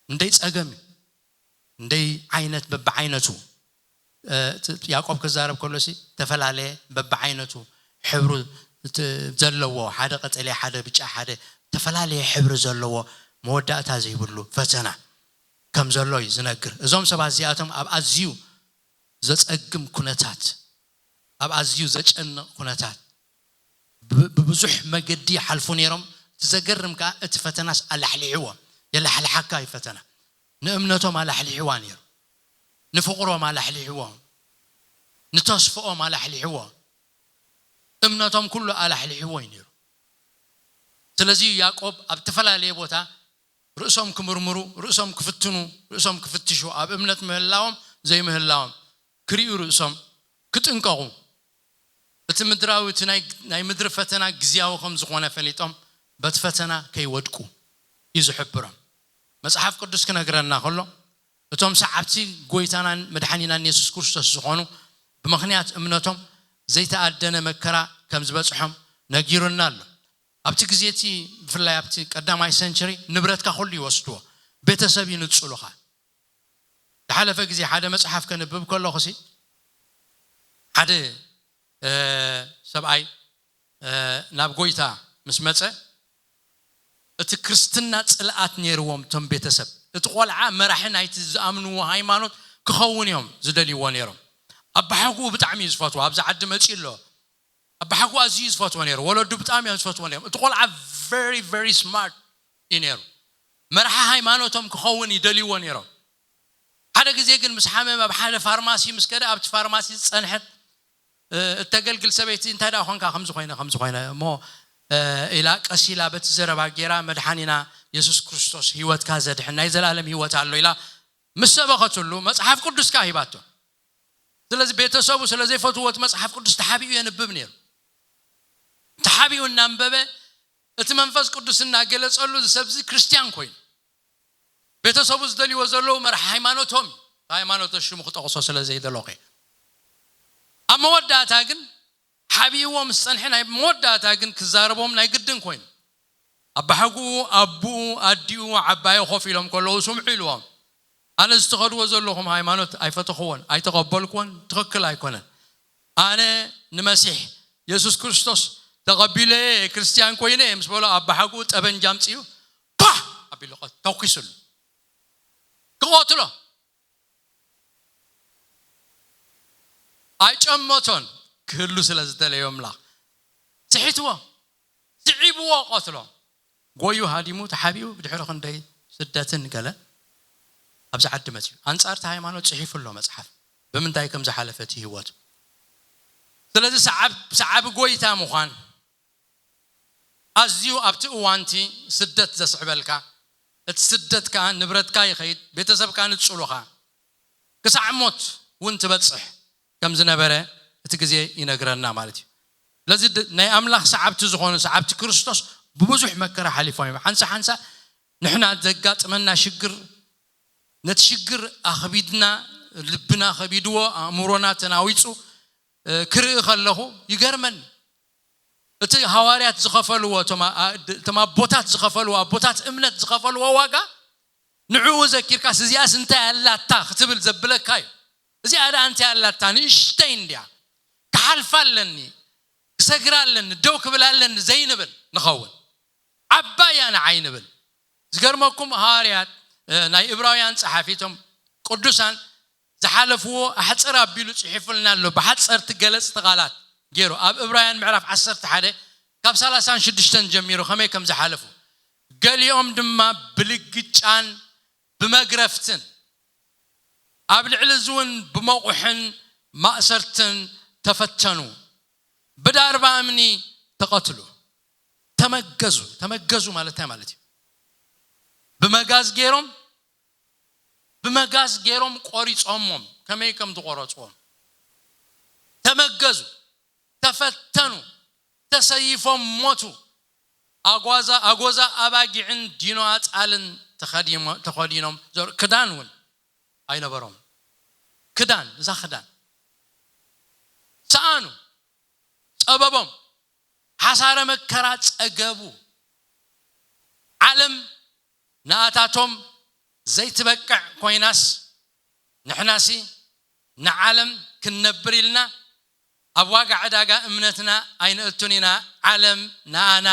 ክንደይ ጸገም እዩ። ክንደይ ዓይነት በብዓይነቱ። እ፣ እቲ ያዕቆብ ክዛረብ ከሎ ሲ ዝተፈላለየ በብዓይነቱ ሕብሩ እቲ ዘለዎ፣ ሓደ ቀጠልያ፣ ሓደ ብጫ፣ ሓደ ዝተፈላለየ ሕብሪ ዘለዎ መወዳእታ ዘይብሉ ፈተና ከም ዘሎ እዩ ዝነግር። እዞም ሰባት እዚኣቶም ኣብ ኣዝዩ ዘጸግም ኩነታት፣ ኣብ ኣዝዩ ዘጨንቕ ኩነታት ብ-፣ ብብዙሕ መገዲ ይሓልፉ ነይሮም። እቲ ዘገርም ከኣ እቲ ፈተናስ ኣላሕሊሕዎም። የላሕልሓካ እዩ ፈተና። ንእምነቶም ኣላሕሊሕዋ ነይሩ። ንፍቕሮም ኣላሕሊሕዎም። ንተስፍኦም ኣላሕሊሕዎ። እምነቶም ኩሉ ኣላሕሊሕዎ እዩ ነይሩ። ስለዚ ያዕቆብ ኣብ ዝተፈላለየ ቦታ ርእሶም ክምርምሩ፣ ርእሶም ክፍትኑ፣ ርእሶም ክፍትሹ፣ ኣብ እምነት ምህላዎም ዘይምህላዎም ክርእዩ፣ ርእሶም ክጥንቀቑ፣ እቲ ምድራዊ፣ እቲ ናይ፣ ናይ ምድሪ ፈተና ግዝያዊ ከም ዝኾነ ፈሊጦም በቲ ፈተና ከይወድቁ እዩ ዝሕብሮም። መጽሓፍ ቅዱስ ክነግረና ከሎ፣ እቶም ሰዓብቲ ጎይታናን መድሓኒናን የሱስ ክርስቶስ ዝኾኑ፣ ብምኽንያት እምነቶም ዘይተኣደነ መከራ ከም ዝበጽሖም ነጊሩና ኣሎ። ኣብቲ ግዜ እቲ፣ ብፍላይ ኣብቲ ቀዳማይ ሰንቸሪ፣ ንብረትካ ኩሉ ይወስድዎ፣ ቤተሰብ ይንጽሉኻ። ዝሓለፈ ግዜ ሓደ መጽሓፍ ከንብብ ከለኹ ሲ፣ ሓደ፣ እ፣ ሰብኣይ፣ እ፣ ናብ ጎይታ ምስ መጸ፣ እቲ ክርስትና ጽልኣት ነይርዎም እቶም ቤተሰብ። እቲ ቆልዓ መራሒ ናይቲ ዝኣምንዎ ሃይማኖት ክኸውን እዮም ዝደልይዎ ነይሮም። ኣባሓጉኡ ብጣዕሚ እዩ ዝፈትዎ። ኣብዚ ዓዲ መጺኡ ኣሎ። ኣባሓጉኡ ኣዝዩ እዩ ዝፈትዎ ነይሩ። ወለዱ ብጣዕሚ እዮም ዝፈትዎ ነይሮም። እቲ ቆልዓ very, very smart እዩ ነይሩ። መራሒ ሃይማኖቶም ክኸውን ይደልይዎ ነይሮም። ሓደ ግዜ ግን ምስ ሓመመ ኣብ ሓደ ፋርማሲ ምስ ከደ፣ ኣብቲ ፋርማሲ ዝጸንሐት፣ እ፣ እተገልግል ሰበይቲ፣ "እንታይ ደኣ ኾንካ ከምዚ ኮይነ፣ ከምዚ ኮይነ?" እሞ፣ እ፣ ኢላ ቀስ ኢላ በቲ ዘረባ ጌራ፣ "መድሓኒና የሱስ ክርስቶስ ህይወትካ ዘድሕን ናይ ዘላለም ህይወት ኣሎ" ኢላ ምስ ሰበኸትሉ፣ መጽሓፍ ቅዱስካ ሂባቶ። ስለዚ ቤተሰቡ ስለ ዘይፈትዎ፣ እቲ መጽሓፍ ቅዱስ ተሓቢኡ የንብብ ነይሩ። ተሓቢኡ እናንበበ፣ እቲ መንፈስ ቅዱስ እናገለጸሉ፣ እዚ ሰብዚ ክርስትያን ኮይኑ፣ ቤተሰቡ ዝደልይዎ ዘለዉ መራሒ ሃይማኖቶም፣ ሃይማኖት ሽሙ ክጠቕሶ ስለ ዘይደለኹ እየ። ኣብ መወዳእታ ግን ሓቢእዎ ምስ ጸንሐ፣ ናይ መወዳእታ ግን ክዛረቦም ናይ ግድን ኮይኑ፣ ኣባሓጉኡ፣ ኣቡኡ፣ ኣዲኡ፣ ዓባዩ ኮፍ ኢሎም ከለዉ ስምዑ ኢልዎም። ኣነ እዚ ትኸድዎ ዘለኹም ሃይማኖት ኣይፈተኽዎን፣ ኣይተቐበልክዎን፣ ትኽክል ኣይኮነን። ኣነ ንመሲሕ የሱስ ክርስቶስ ተቐቢለ እየ፣ ክርስትያን ኮይነ እየ ምስ በሎ፣ ኣባሓጉኡ ጠበንጃ ኣምጺኡ ፓ ኣቢሉ ቀ-፣ ተኩሱሉ። ክቐትሎ ኣይጨመቶን፣ ክህሉ ስለ ዝደለዮ ኣምላኽ። ስሒትዎ፣ ስዒብዎ ቀትሎ። ጎዩ ሃዲሙ፣ ተሓቢኡ፣ ብድሕሪ ክንደይ ስደትን ገለ ኣብዚ ዓዲ መጺኡ። ኣንጻር እቲ ሃይማኖት ጽሒፉ ኣሎ መጽሓፍ። ብምንታይ ከም ዝሓለፈ እቲ ህይወቱ። ስለዚ ሰዓብ-፣ ሰዓቢ ጎይታ ምዃን ኣዝዩ ኣብቲ እዋንቲ ስደት ዘስዕበልካ፣ እቲ ስደት ከኣ ንብረትካ ይኸይድ፣ ቤተሰብካ ንጽሉኻ፣ ክሳዕ ሞት እውን ትበጽሕ ከም ዝነበረ እቲ ግዜ ይነግረና ማለት እዩ። ስለዚ ድ-፣ ናይ ኣምላኽ ሰዓብቲ ዝኾኑ፣ ሰዓብቲ ክርስቶስ ብብዙሕ መከራ ሓሊፎም እዮም። ሓንሳ ሓንሳ ንሕና ዘጋጥመና ሽግር ነቲ ሽግር ኣኽቢድና፣ ልብና ከቢድዎ፣ ኣእምሮና ተናዊጹ ክርኢ ከለኹ ይገርመኒ። እቲ ሃዋርያት ዝኸፈልዎ፣ እቶም ኣቦታት ዝኸፈልዎ፣ ኣቦታት እምነት ዝኸፈልዎ ዋጋ፣ ንዕኡ ዘኪርካስ እዚኣስ እንታይ ኣላታ ክትብል ዘብለካ እዩ። እዚኣ ደኣ እንታይ ኣላታ፣ ንእሽተይ እንድያ፣ ክሓልፋ ኣለኒ፣ ክሰግር ኣለኒ፣ ደው ክብል ኣለኒ ዘይንብል ንኸውን። ዓባይ እያ ንዓይ ንብል። ዝገርመኩም ሃዋርያት፣ ናይ እብራውያን ጸሓፊ፣ እቶም ቅዱሳን ዝሓለፍዎ ኣሕጽር ኣቢሉ ጽሒፉልና ኣሎ። ብሓጸርቲ ገለጽቲ ቃላት ገይሩ ኣብ እብራውያን ምዕራፍ ዓሰርተ ሓደ ካብ ሰላሳን ሽዱሽተን ጀሚሩ ከመይ ከም ዝሓለፉ፣ ገሊኦም ድማ ብልግጫን ብመግረፍትን ኣብ ልዕሊ እዚ እውን ብመቑሕን ማእሰርትን ተፈተኑ፣ ብዳርባ እምኒ ተቐትሉ፣ ተመገዙ። ተመገዙ ማለት እንታይ ማለት እዩ? ብመጋዝ ገይሮም ብመጋዝ ገይሮም ቆሪጾሞም፣ ከመይ ከም ዝቆረጽዎም ተመገዙ፣ ተፈተኑ፣ ተሰይፎም ሞቱ። ኣጓዛ ኣጎዛ ኣባጊዕን ዲኖ ኣጻልን ተኸዲሞ- ተኸዲኖም ዘር- ክዳን እውን ኣይነበሮም። ክዳን እዛ ክዳን ሰኣኑ፣ ጸበቦም፣ ሓሳረ መከራ ጸገቡ። ዓለም ንኣታቶም ዘይትበቅዕ ኮይናስ፣ ንሕናሲ ንዓለም ክንነብር ኢልና ኣብ ዋጋ ዕዳጋ እምነትና ኣይንእቱን ኢና። ዓለም ንኣና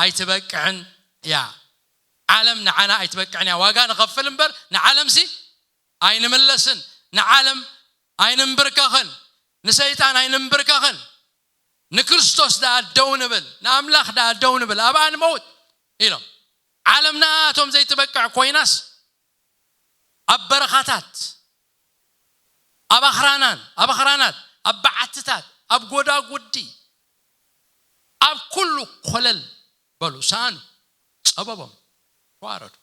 ኣይትበቅዕን እያ። ዓለም ንዓና ኣይትበቅዕን እያ። ዋጋ ንኸፍል እምበር ንዓለምሲ ኣይንምለስን። ንዓለም ኣይንንብርከኽን። ንሰይጣን ኣይንንብርከኽን። ንክርስቶስ ደኣ ደው ንብል፣ ንኣምላኽ ደኣ ደው ንብል፣ ኣብኣ ንመውት ኢሎም። ዓለም ንኣቶም ዘይትበቅዕ ኮይናስ፣ ኣብ በረኻታት፣ ኣብ ኣኽራናን ኣብ ኣኽራናት፣ ኣብ በዓትታት፣ ኣብ ጎዳጉዲ፣ ኣብ ኩሉ ኮለል በሉ፣ ሰኣኑ፣ ጸበቦም፣ ተዋረዱ።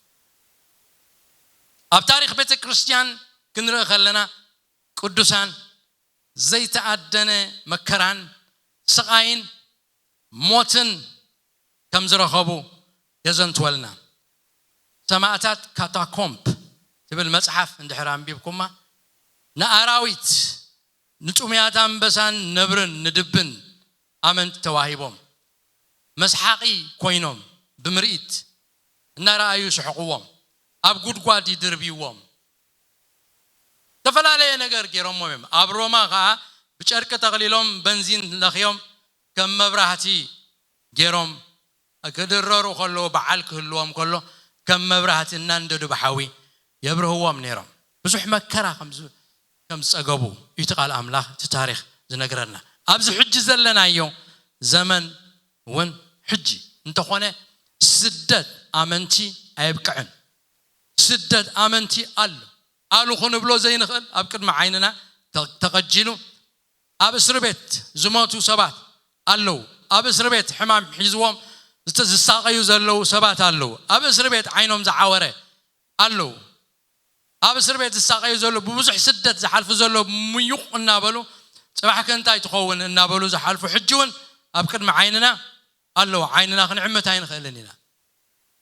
ኣብ ታሪኽ ቤተ ክርስቲያን ክንርኢ ከለና፣ ቅዱሳን ዘይተኣደነ መከራን ስቓይን ሞትን ከም ዝረኸቡ የዘንትወልና። ሰማእታት ካታኮምፕ ትብል መጽሓፍ እንድሕር ኣንቢብኩማ፣ ንኣራዊት፣ ንጥሙያት ኣንበሳን ነብርን ንድብን ኣመንቲ ተዋሂቦም፣ መስሓቒ ኮይኖም፣ ብምርኢት እናረኣዩ ይስሕቕዎም፣ ኣብ ጉድጓድ ይድርብይዎም። ዝተፈላለየ ነገር ገይሮሞም እዮም። ኣብ ሮማ ኸዓ ብጨርቂ ጠቕሊሎም፣ በንዚን ለኽዮም፣ ከም መብራህቲ ገይሮም ክድረሩ ከለዉ፣ በዓል ክህልዎም ከሎ፣ ከም መብራህቲ እናንደዱ ብሓዊ የብርህዎም ነይሮም። ብዙሕ መከራ ከም ዝ- ከም ዝጸገቡ እዩ እቲ ቃል ኣምላኽ፣ እቲ ታሪኽ ዝነግረና። ኣብዚ ሕጂ ዘለናዮ ዘመን እውን ሕጂ እንተኾነ፣ ስደት ኣመንቲ ኣየብቅዕን። ስደት ኣመንቲ ኣሎ። ኣሉ ክንብሎ ዘይንኽእል፣ ኣብ ቅድሚ ዓይንና ተ- ተቐጂሉ፣ ኣብ እስሪ ቤት ዝሞቱ ሰባት ኣለዉ። ኣብ እስሪ ቤት ሕማም ሒዝዎም ዝተ- ዝሳቐዩ ዘለዉ ሰባት ኣለዉ። ኣብ እስሪ ቤት ዓይኖም ዝዓወረ ኣለዉ። ኣብ እስር ቤት ዝሳቐዩ ዘለዉ፣ ብብዙሕ ስደት ዝሓልፉ ዘለዉ፣ ምዩቕ እናበሉ፣ ጽባሕ ከ እንታይ ትኸውን እናበሉ ዝሓልፉ፣ ሕጂ እውን ኣብ ቅድሚ ዓይንና ኣለዉ። ዓይንና ክንዕምት ኣይንኽእልን ኢና።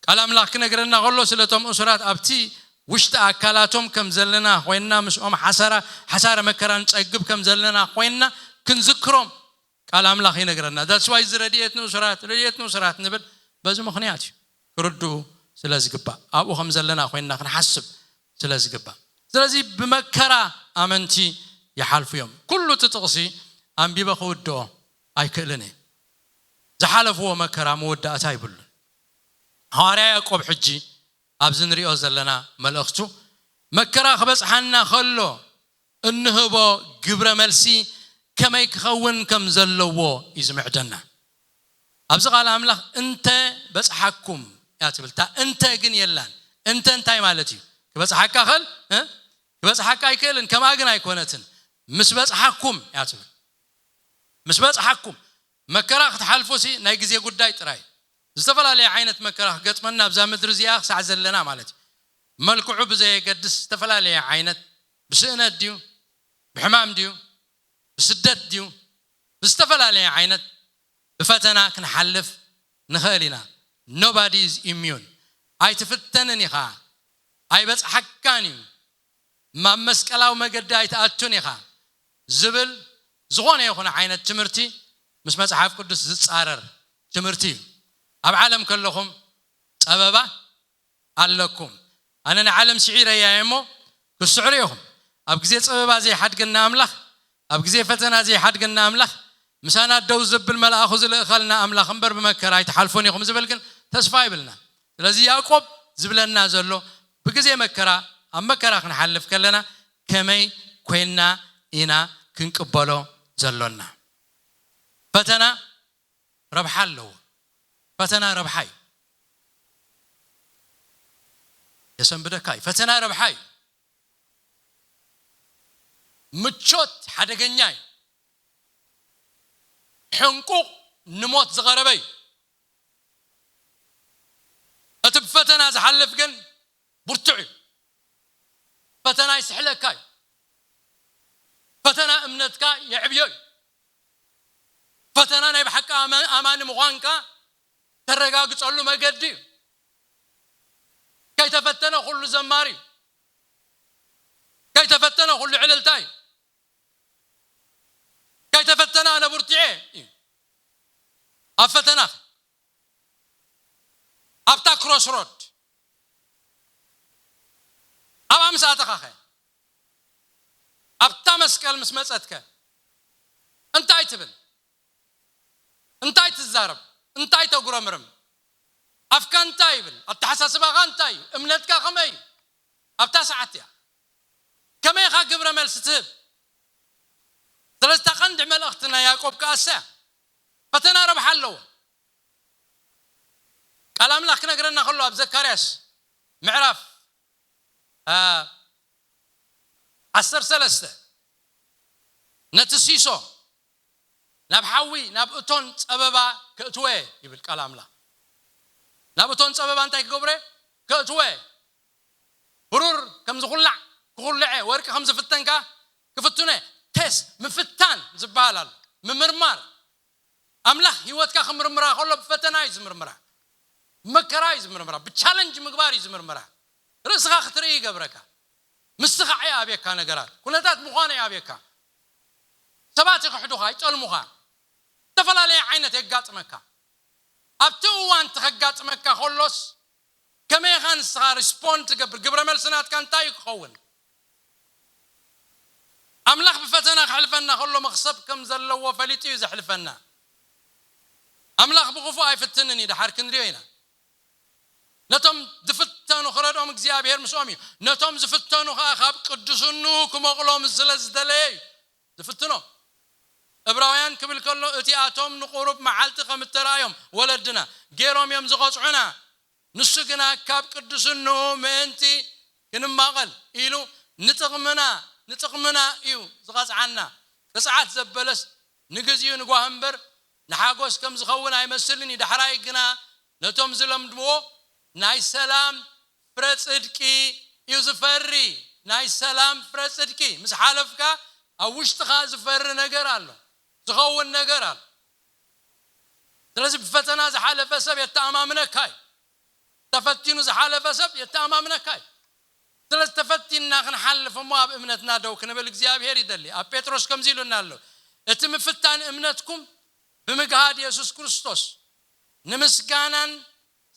ቃል ኣምላኽ ክነግረና ከሎ፣ ስለቶም እሱራት ኣብቲ ውሽጢ ኣካላቶም ከም ዘለና ኮይንና፣ ምስኦም ሓሳራ- ሓሳረ መከራ ንጸግብ ከም ዘለና ኮይንና ክንዝክሮም ቃል ኣምላኽ ይነግረና። That's why እዚ ረድኤት ንእሱራት፣ ረድኤት ንእሱራት ንብል በዚ ምኽንያት እዩ። ክርድኡ ስለ ዝግባእ፣ ኣብኡ ከም ዘለና ኮይንና ክንሓስብ ስለ ዝግባእ። ስለዚ ብመከራ ኣመንቲ ይሓልፉ እዮም። ኩሉ እቲ ጥቕሲ ኣንቢበ ክውድኦ ኣይክእልን እየ። ዝሓለፍዎ መከራ መወዳእታ ይብሉን። ሃዋርያ ያዕቆብ ሕጂ ኣብዚ ንሪኦ ዘለና መልእኽቱ፣ መከራ ክበጽሓና ከሎ እንህቦ ግብረ መልሲ ከመይ ክኸውን ከም ዘለዎ እዩ ዝምዕደና። ኣብዚ ቃል ኣምላኽ እንተ በጽሓኩም እያ ትብል። እታ እንተ ግን የላን። እንተ እንታይ ማለት እዩ? ክበጽሓካ ኸል እ? ክበጽሓካ ኣይክእልን፣ ከምኣ ግን ኣይኮነትን። ምስ በጽሓኩም እያ ትብል። ምስ በጽሓኩም መከራ ክትሓልፉ ሲ ናይ ግዜ ጉዳይ ጥራይ። ዝተፈላለየ ዓይነት መከራ ክገጥመና ኣብዛ ምድሪ እዚኣ ክሳዕ ዘለና ማለት እዩ። መልክዑ ብዘየገድስ ዝተፈላለየ ዓይነት፣ ብስእነት ድዩ፣ ብሕማም ድዩ፣ ብስደት ድዩ፣ ብዝተፈላለየ ዓይነት ብፈተና ክንሓልፍ ንኽእል ኢና። Nobody is immune። ኣይትፍተንን ኢኻ፣ ኣይበጽሓካን እዩ። ኣብ መስቀላዊ መገዲ ኣይትኣቱን ኢኻ ዝብል ዝኾነ ይኹን ዓይነት ትምህርቲ ምስ መጽሓፍ ቅዱስ ዝጻረር ትምህርቲ እዩ። ኣብ ዓለም ከለኹም ጸበባ ኣለኩም። ኣነ ንዓለም ስዒረያ እየ እሞ፣ ክትስዕሩ ኢኹም። ኣብ ግዜ ጸበባ ዘይሓድገና ኣምላኽ፣ ኣብ ግዜ ፈተና ዘይሓድገና ኣምላኽ፣ ምሳና ደው ዘብል መልኣኹ ዝልእኸልና ኣምላኽ እምበር ብመከራ ኣይትሓልፉን ኢኹም ዝብል ግን ተስፋ ይብልና። ስለዚ ያዕቆብ ዝብለና ዘሎ፣ ብግዜ መከራ፣ ኣብ መከራ ክንሓልፍ ከለና ከመይ ኮይንና ኢና ክንቅበሎ ዘሎና። ፈተና ረብሓ ኣለዎ። ፈተና ረብሓ እዩ። የሰንብደካ እዩ። ፈተና ረብሓ እዩ። ምቾት ሓደገኛ እዩ። ሕንቁቕ ንሞት ዝቐረበ እዩ። እቲ ብፈተና ዝሓልፍ ግን ብርቱዕ እዩ። ፈተና ይስሕለካ እዩ። ፈተና እምነትካ የዕብዮ እዩ። ፈተና ናይ ብሓቂ ኣማ-፣ ኣማኒ ምዃንካ ተረጋግጸሉ መገዲ እዩ። ከይተፈተነ ኩሉ ዘማሪ እዩ። ከይተፈተነ ኩሉ ዕልልታ እዩ። ከይተፈተነ ኣነ ብርቱዕ እየ እዩ። ኣብ ፈተና፣ ኣብታ ክሮስ ሮድ፣ ኣብኣ ምስ ኣተኻኸ፣ ኣብታ መስቀል ምስ መጸትከ፣ እንታይ ትብል? እንታይ ትዛረብ? እንታይ ተጉረምርም? ኣፍካ እንታይ ይብል? ኣተሓሳስባኻ እንታይ እዩ? እምነትካ ከመይ እዩ? ኣብታ ሰዓት እያ። ከመይ ኢኻ ግብረ መልሲ ትህብ? ስለዚ እታ ቀንዲ መልእኽቲ ናይ ያዕቆብ ከኣሰ ፈተና ረብሓ ኣለዎ። ቃል ኣምላኽ ክነግረና ከሎ ኣብ ዘካርያስ ምዕራፍ፣ አ፣ ዓሰርተ ሰለስተ፣ ነቲ ሲሶ ናብ ሓዊ፣ ናብ እቶን ጸበባ ከእትወ ይብል ቃል ኣምላኽ። ናብ እቶን ጸበባ እንታይ ክገብረ? ከእትወ። ብሩር ከም ዝኹላዕ ክኹልዐ፣ ወርቂ ከም ዝፍተንካ ክፍትነ። ቴስት፣ ምፍታን ዝበሃል ኣሎ። ምምርማር። ኣምላኽ ህይወትካ ክምርምራ ከሎ ብፈተና እዩ ዝምርምራ። ብመከራ እዩ ዝምርምራ። ብቻለንጅ ምግባር እዩ ዝምርምራ። ርእስኻ ክትርኢ ይገብረካ። ምስትኻዕ ይኣብየካ ነገራት። ኩነታት ምዃን ይኣብየካ። ሰባት ይኽሕዱኻ፣ ይጠልሙኻ። ዝተፈላለየ ዓይነት የጋጥመካ። ኣብቲ እዋን እቲ ከጋጥመካ ከሎስ ከመይ ኢኻ ንስኻ ሪስፖንድ ትገብር? ግብረ መልሲ ናትካ እንታይ እዩ ክኸውን? ኣምላኽ ብፈተና ክሕልፈና ከሎ መኽሰብ ከም ዘለዎ ፈሊጡ እዩ ዘሕልፈና። ኣምላኽ ብኽፉእ ኣይፍትንን እዩ፣ ደሓር ክንሪኦ ኢና። ነቶም ዝፍተኑ ክረድኦም እግዚኣብሔር ምስኦም እዩ። ነቶም ዝፍተኑ ኸኣ ካብ ቅዱስኑ ክመቕሎም ስለ ዝደለየ እዩ ዝፍትኖም። ዕብራውያን ክብል ከሎ፣ እቲኣቶም ንቁሩብ መዓልቲ ከም እተራእዮም ወለድና ገይሮም እዮም ዝቐጽዑና። ንሱ ግና ካብ ቅዱስንኡ ምእንቲ ክንማቐል ኢሉ ንጥቕምና፣ ንጥቕምና እዩ ዝቐጽዓና። ቅጽዓት ዘበለስ ንግዚኡ ንጓህ እምበር ንሓጎስ ከም ዝኸውን ኣይመስልን እዩ። ዳሕራይ ግና ነቶም ዝለምድዎ ናይ ሰላም ፍረ ጽድቂ እዩ ዝፈሪ። ናይ ሰላም ፍረ ጽድቂ ምስ ሓለፍካ ኣብ ውሽጥኻ ዝፈሪ ነገር ኣሎ፣ ዝኸውን ነገር ኣሎ። ስለዚ ብፈተና ዝሓለፈ ሰብ የተኣማምነካ እዩ። ተፈቲኑ ዝሓለፈ ሰብ የተኣማምነካ እዩ። ስለዚ ተፈቲንና ክንሓልፍ እሞ ኣብ እምነትና ደው ክንብል እግዚኣብሔር ይደሊ። ኣብ ጴጥሮስ ከምዚ ኢሉና ኣሎ፣ እቲ ምፍታን እምነትኩም ብምግሃድ የሱስ ክርስቶስ ንምስጋናን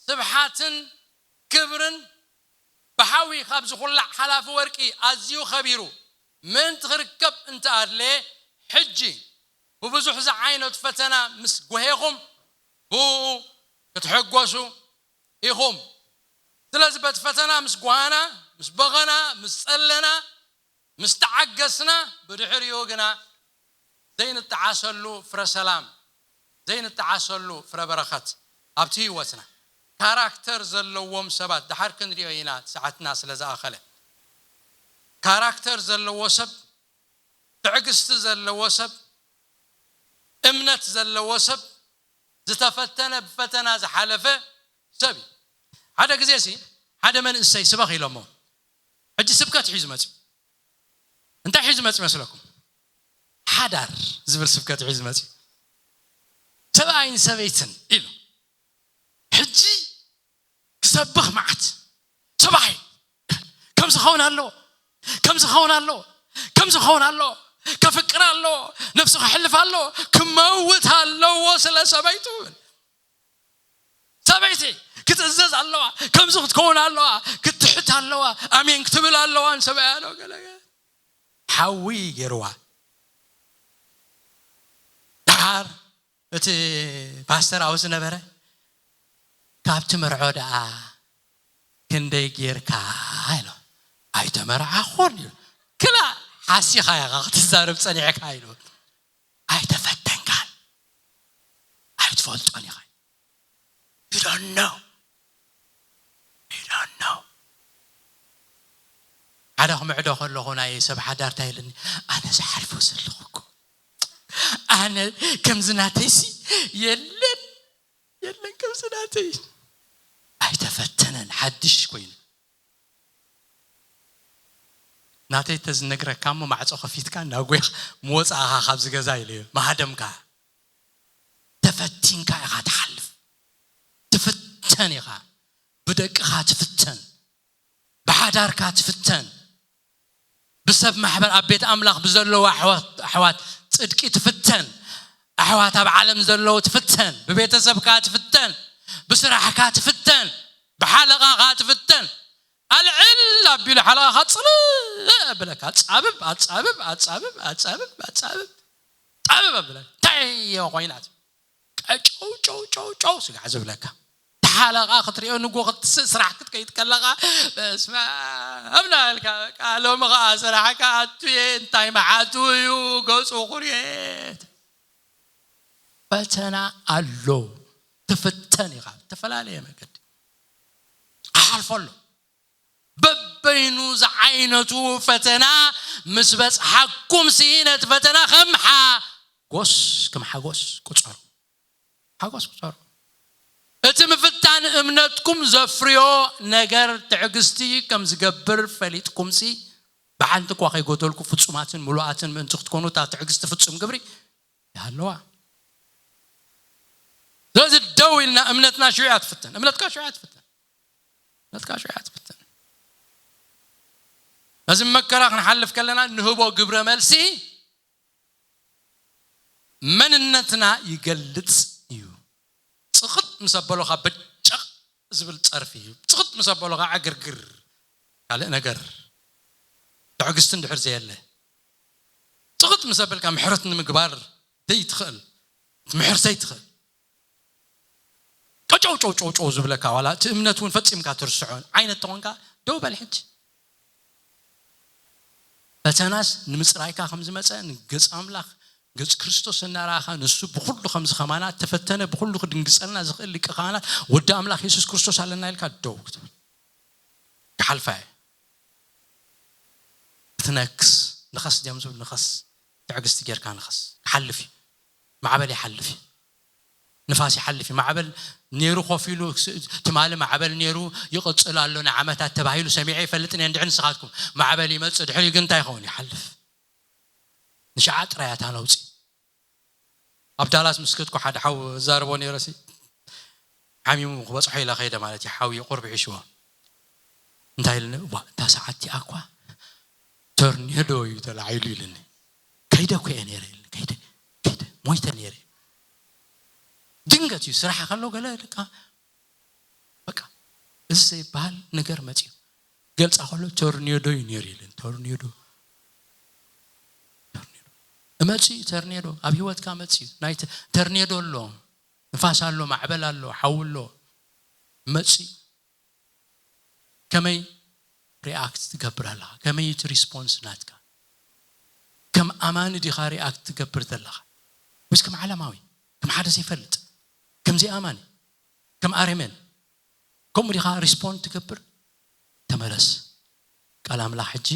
ስብሓትን ክብርን ብሓዊ ካብ ዝኹላዕ ሓላፊ ወርቂ ኣዝዩ ኸቢሩ ምእንቲ ክርከብ እንተኣድለየ፣ ሕጂ ብብዙሕ ዝዓይነቱ ፈተና ምስ ጐሄኹም ብኡ ክትሕጎሱ ኢኹም። ስለዚ በቲ ፈተና ምስ ጓሃና፣ ምስ በኸና፣ ምስ ጸለና፣ ምስ ተዓገስና፣ ብድሕሪኡ ግና ዘይንጠዓሰሉ ፍረ ሰላም፣ ዘይንጠዓሰሉ ፍረ በረኸት ኣብቲ ህይወትና። ካራክተር ዘለዎም ሰባት፣ ደሓር ክንሪኦ ኢና ሰዓትና ስለ ዝኣኸለ። ካራክተር ዘለዎ ሰብ፣ ትዕግስቲ ዘለዎ ሰብ፣ እምነት ዘለዎ ሰብ፣ ዝተፈተነ ብፈተና ዝሓለፈ ሰብ እዩ። ሓደ ግዜ ሲ ሓደ መንእሰይ ስበኽ ኢሎሞ። ሕጂ ስብከት ሒዙ መጽዩ። እንታይ ሒዙ መጽዩ መስለኩም? ሓዳር ዝብል ስብከት ሒዙ መጽዩ። ሰብኣይን ሰበይትን ኢሉ። ሕጂ ክሰብኽ መዓት። ሰብኣይ ከም ዝኸውን ኣለዎ። ከምዚ ክኸውን ኣለዎ፣ ከምዚ ክኸውን ኣለዎ፣ ከፍቅር ኣለዎ፣ ነፍሱ ከሕልፍ ኣለዎ፣ ክመውት ኣለዎ ስለ ሰበይቱ። ሰበይቲ ክትእዘዝ ኣለዋ፣ ከምዚ ክትከውን ኣለዋ፣ ክትትሕት ኣለዋ፣ ኣሜን ክትብል ኣለዋ። ንሰበያ ዶ ገለ ሓዊ ገይርዋ። ደሓር እቲ ፓስተር ኣብኡ ዝነበረ፣ "ካብቲ መርዖ ደኣ ክንደይ ጌርካ?" ኢሎ። "ኣይተመርዓኹን" ኢሉ። "ክላ ሓሲኻ ኢኻ ክትዛረብ ጸኒዕካ" ኢሉ። "ኣይተፈተንካን ኣይትፈልጦን ኢኻ። You don't know. You don't know." ሓደ ክምዕዶ ከለኹ ናይ ሰብ ሓዳር እንታይ ኢልኒ፣ "ኣነ ዝሓልፎ ዘለኹ እኮ፣ ኣነ ከምዚ ናተይሲ የለን፣ የለን ከምዚ ናተይ። ኣይተፈተነን፣ ሓድሽ ኮይኑ። ናተይ ተዝነግረካ እሞ ማዕጾ ከፊትካ እናጎይኻ ምወጻእኻ ካብዚ ገዛ" ኢለዮ። ማሃደምካ ተፈቲንካ ኢኻ ትሓልፍ። ትፍተን ኢኻ። ብደቅኻ ትፍተን። ብሓዳርካ ትፍተን። ብሰብ ማሕበር ኣብ ቤት ኣምላኽ ብዘለዉ ኣሕዋት፣ ኣሕዋት ጽድቂ ትፍተን። ኣሕዋት ኣብ ዓለም ዘለዉ ትፍተን። ብቤተሰብካ ትፍተን። ብስራሕካ ትፍተን። ብሓለቓኻ ትፍተን። ኣልዕል ኣቢሉ ሓለቓኻ ጽልእ ኣብለካ። ኣጻብብ፣ ኣጻብብ፣ ኣጻብብ፣ ኣጻብብ፣ ኣጻብብ። ጣብብ ኣብለካ። እንታይ እዮ ኮይናት? ቀጨው ጨው ጨው ጨው ስጋዕ ዝብለካ። ተሓለቓ ክትሪኦ ንጎ ክትስእ ስራሕ ክትከይድ ከለኻ፣ በስመ ኣብ እናበልካ፣ በቃ ሎሚ ኸዓ ስራሕካ ኣቱየ፣ እንታይ መዓቱ እዩ፣ ገጹ ኩርየት። ፈተና ኣሎ። ትፍተን ኢኻ። ዝተፈላለየ መገዲ። ክሓልፎ ኣሎ። በበይኑ ዝዓይነቱ ፈተና ምስ በጽሓኩምሲ፣ ነቲ ፈተና ከም ሓጎስ፣ ከም ሓጎስ ቁጸሩ። ሓጎስ ቁጸሩ። እቲ ምፍታን እምነትኩም ዘፍርዮ ነገር ትዕግስቲ ከም ዝገብር ፈሊጥኩምሲ፣ ብሓንቲ እኳ ከይጎደልኩ ፍጹማትን ምሉኣትን ምእንቲ ክትኮኑ፣ እታ ትዕግስቲ ፍጹም ግብሪ ይሃለዋ። ስለዚ ደው ኢልና እምነትና ሽዑ እያ ትፍተን። እምነትካ ሽዑ እያ ትፍተን። እምነትካ ሽዑ እያ ትፍተን። ነዚ መከራ ክንሓልፍ ከለና ንህቦ ግብረ መልሲ መንነትና ይገልጽ እዩ። ጽቕጥ ምስ ኣበሉኻ በጨቕ ዝብል ጸርፊ እዩ። ጽቕጥ ምስ ኣበሉኻ ዕግርግር፣ ካልእ ነገር። ትዕግስቲ እንድሕር ዘየለ፣ ጽቕጥ ምስ ኣበልካ ምሕረት ንምግባር ዘይትኽእል፣ ምሕር ዘይትኽእል፣ ቀጨው ጨው ጨው ጨው ዝብለካ፣ ዋላ እቲ እምነት እውን ፈጺምካ ትርስዖን ዓይነት ተኾንካ፣ ደው በል ሕጂ። ፈተናስ ንምጽራይካ ከም ዝመጸ፣ ንገጽ ኣምላኽ፣ ገጽ ክርስቶስ እናረኣኻ፣ ንሱ ብኹሉ ከምዚ ከማና ተፈተነ፣ ብኹሉ ክድንግጸልና ዝኽእል ሊቀ ካህናት፣ ወዲ ኣምላኽ የሱስ ክርስቶስ ኣለና ኢልካ ደው ክትብል። ክሓልፋ እየ። ክትነክስ፣ ንኸስ ድዮም ዝብል፣ ንኸስ። ትዕግስቲ ጌርካ ንኸስ። ክሓልፍ እዩ። ማዕበል ይሓልፍ እዩ። ንፋስ ይሓልፍ እዩ። ማዕበል ነይሩ ኮፍ ኢሉ፣ ትማሊ ማዕበል ነይሩ ይቕጽል ኣሎ ንዓመታት ተባሂሉ ሰሚዐ ይፈልጥን እየ። እንድዒ ንስኻትኩም ማዕበል ይመጽእ፣ ድሕሪኡ ግን እንታይ ይኸውን? ይሓልፍ። ንሽዓ ጥራይ እያ እታ ነውጺ። ኣብ ዳላስ ምስ ከድኩ ሓደ ሓው እዛረቦ ነይረ ሲ፣ ሓሚሙ ክበጽሖ ኢለ ከይደ ማለት እዩ። ሓውዩ ቁርብ ሒሽዎ። እንታይ ኢልኒ? "እዋ፣ እታ ሰዓት እቲኣ እኳ ቶርኔዶ እዩ ተላዒሉ" ኢልኒ። "ከይደ እኮ እየ ነይረ" ኢልኒ። "ከይደ፣ ከይደ፣ ሞይተ ነይረ" እዩ። ድንገት እዩ ስራሕ ከሎ ገለ በቃ፣ በቃ፣ እዚ ዘይበሃል ነገር መጺኡ። ገልጻ ከሎ ቶርኔዶ እዩ ነይሩ ኢልኒ። ቶርኔዶ፣ ቶርኔዶ። እመጺኡ ቶርኔዶ፣ ኣብ ህይወትካ መጺኡ። ናይ ተ-፣ ቶርኔዶ ኣሎ፣ ንፋስ ኣሎ፣ ማዕበል ኣሎ፣ ሓዊ ኣሎ። መጺኡ። ከመይ ሪኣክት ትገብር ኣለኻ? ከመይ እቲ ሪስፖንስ ናትካ? ከም ኣማኒ ዲኻ ሪኣክት ትገብር ዘለኻ? ወይስ ከም ዓለማዊ? ከም ሓደ ዘይፈልጥ? ከም ዘይኣማኒ? ከም ኣረሜን? ከምኡ ዲኻ ሪስፖንድ ትገብር? ተመለስ። ቃል ኣምላኽ ሕጂ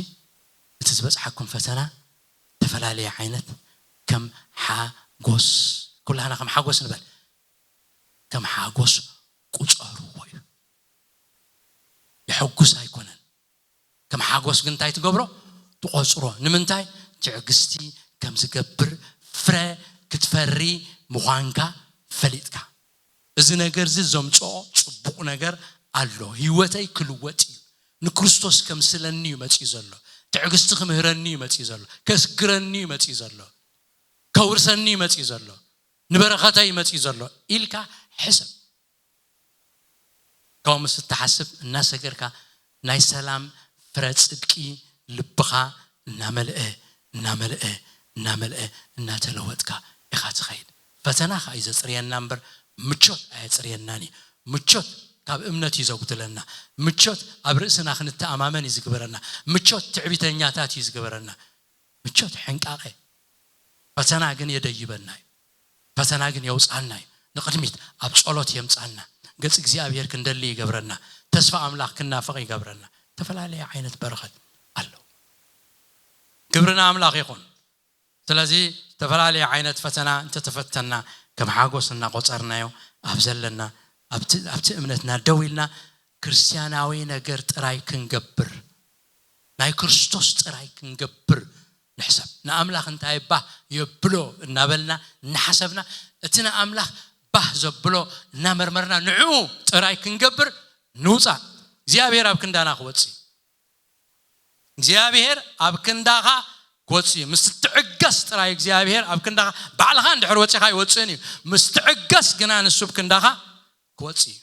እቲ ዝበጽሓኩም ፈተና ዝተፈላለየ ዓይነት ከም ሓጎስ፣ ኩላህና ከም ሓጎስ ንበል። ከም ሓጎስ ቁጸርዎ እዩ። የሐጉስ ኣይኮነን። ከም ሓጎስ ግን እንታይ ትገብሮ? ትቆጽሮ። ንምንታይ? ትዕግስቲ ከም ዝገብር ፍረ ክትፈሪ ምዃንካ ፈሊጥካ። እዚ ነገር እዚ ዘምጽኦ ጽቡቕ ነገር ኣሎ። ህይወተይ ክልወጥ እዩ። ንክርስቶስ ከምስለኒ እዩ መጺኡ ዘሎ። ትዕግስቲ ክምህረኒ እዩ መፅዩ ዘሎ፣ ከስግረኒ እዩ መፅዩ ዘሎ፣ ከውርሰኒ እዩ መፅዩ ዘሎ፣ ንበረኸተይ እዩ መፅዩ ዘሎ ኢልካ ሕሰብ። ከምኡ ምስ እትሓስብ እናሰገርካ ናይ ሰላም ፍረ ጽድቂ ልብኻ እናመልአ እናመልአ እናመልአ እናተለወጥካ ኢኻ ትኸይድ። ፈተና ኸዓ እዩ ዘጽርየና እምበር ምቾት ኣየጽርየናን እዩ። ምቾት ካብ እምነት እዩ ዘጉድለና። ምቾት ኣብ ርእስና ክንተኣማመን እዩ ዝግበረና። ምቾት ትዕቢተኛታት እዩ ዝግበረና። ምቾት ሕንቃቐ። ፈተና ግን የደይበና እዩ። ፈተና ግን የውፅኣና እዩ። ንቕድሚት ኣብ ጸሎት የምፅኣና። ገጽ እግዚኣብሔር ክንደሊ ይገብረና። ተስፋ ኣምላኽ ክናፍቕ ይገብረና። ዝተፈላለየ ዓይነት በረኸት ኣለዉ። ክብሪ ንኣምላኽ ይኹን። ስለዚ ዝተፈላለየ ዓይነት ፈተና እንተተፈተና ከም ሓጎስ እናቆጸርናዮ ኣብ ዘለና ኣብቲ ኣብቲ እምነትና ደው ኢልና ክርስትያናዊ ነገር ጥራይ ክንገብር ናይ ክርስቶስ ጥራይ ክንገብር ንሕሰብ። ንኣምላኽ እንታይ ባህ የብሎ እናበልና እናሓሰብና እቲ ንኣምላኽ ባህ ዘብሎ እናመርመርና ንዕኡ ጥራይ ክንገብር ንውፃእ። እግዚኣብሔር ኣብ ክንዳና ክወፅእ እግዚኣብሔር ኣብ ክንዳኻ ክወፅእ እዩ። ምስ ትዕገስ ጥራይ እግዚኣብሔር ኣብ ክንዳኻ ባዕልኻ እንድሕር ወፂኻ ይወፅእን እዩ። ምስ ትዕገስ ግና ንሱ ኣብ ክንዳኻ ክወፅእ እዩ።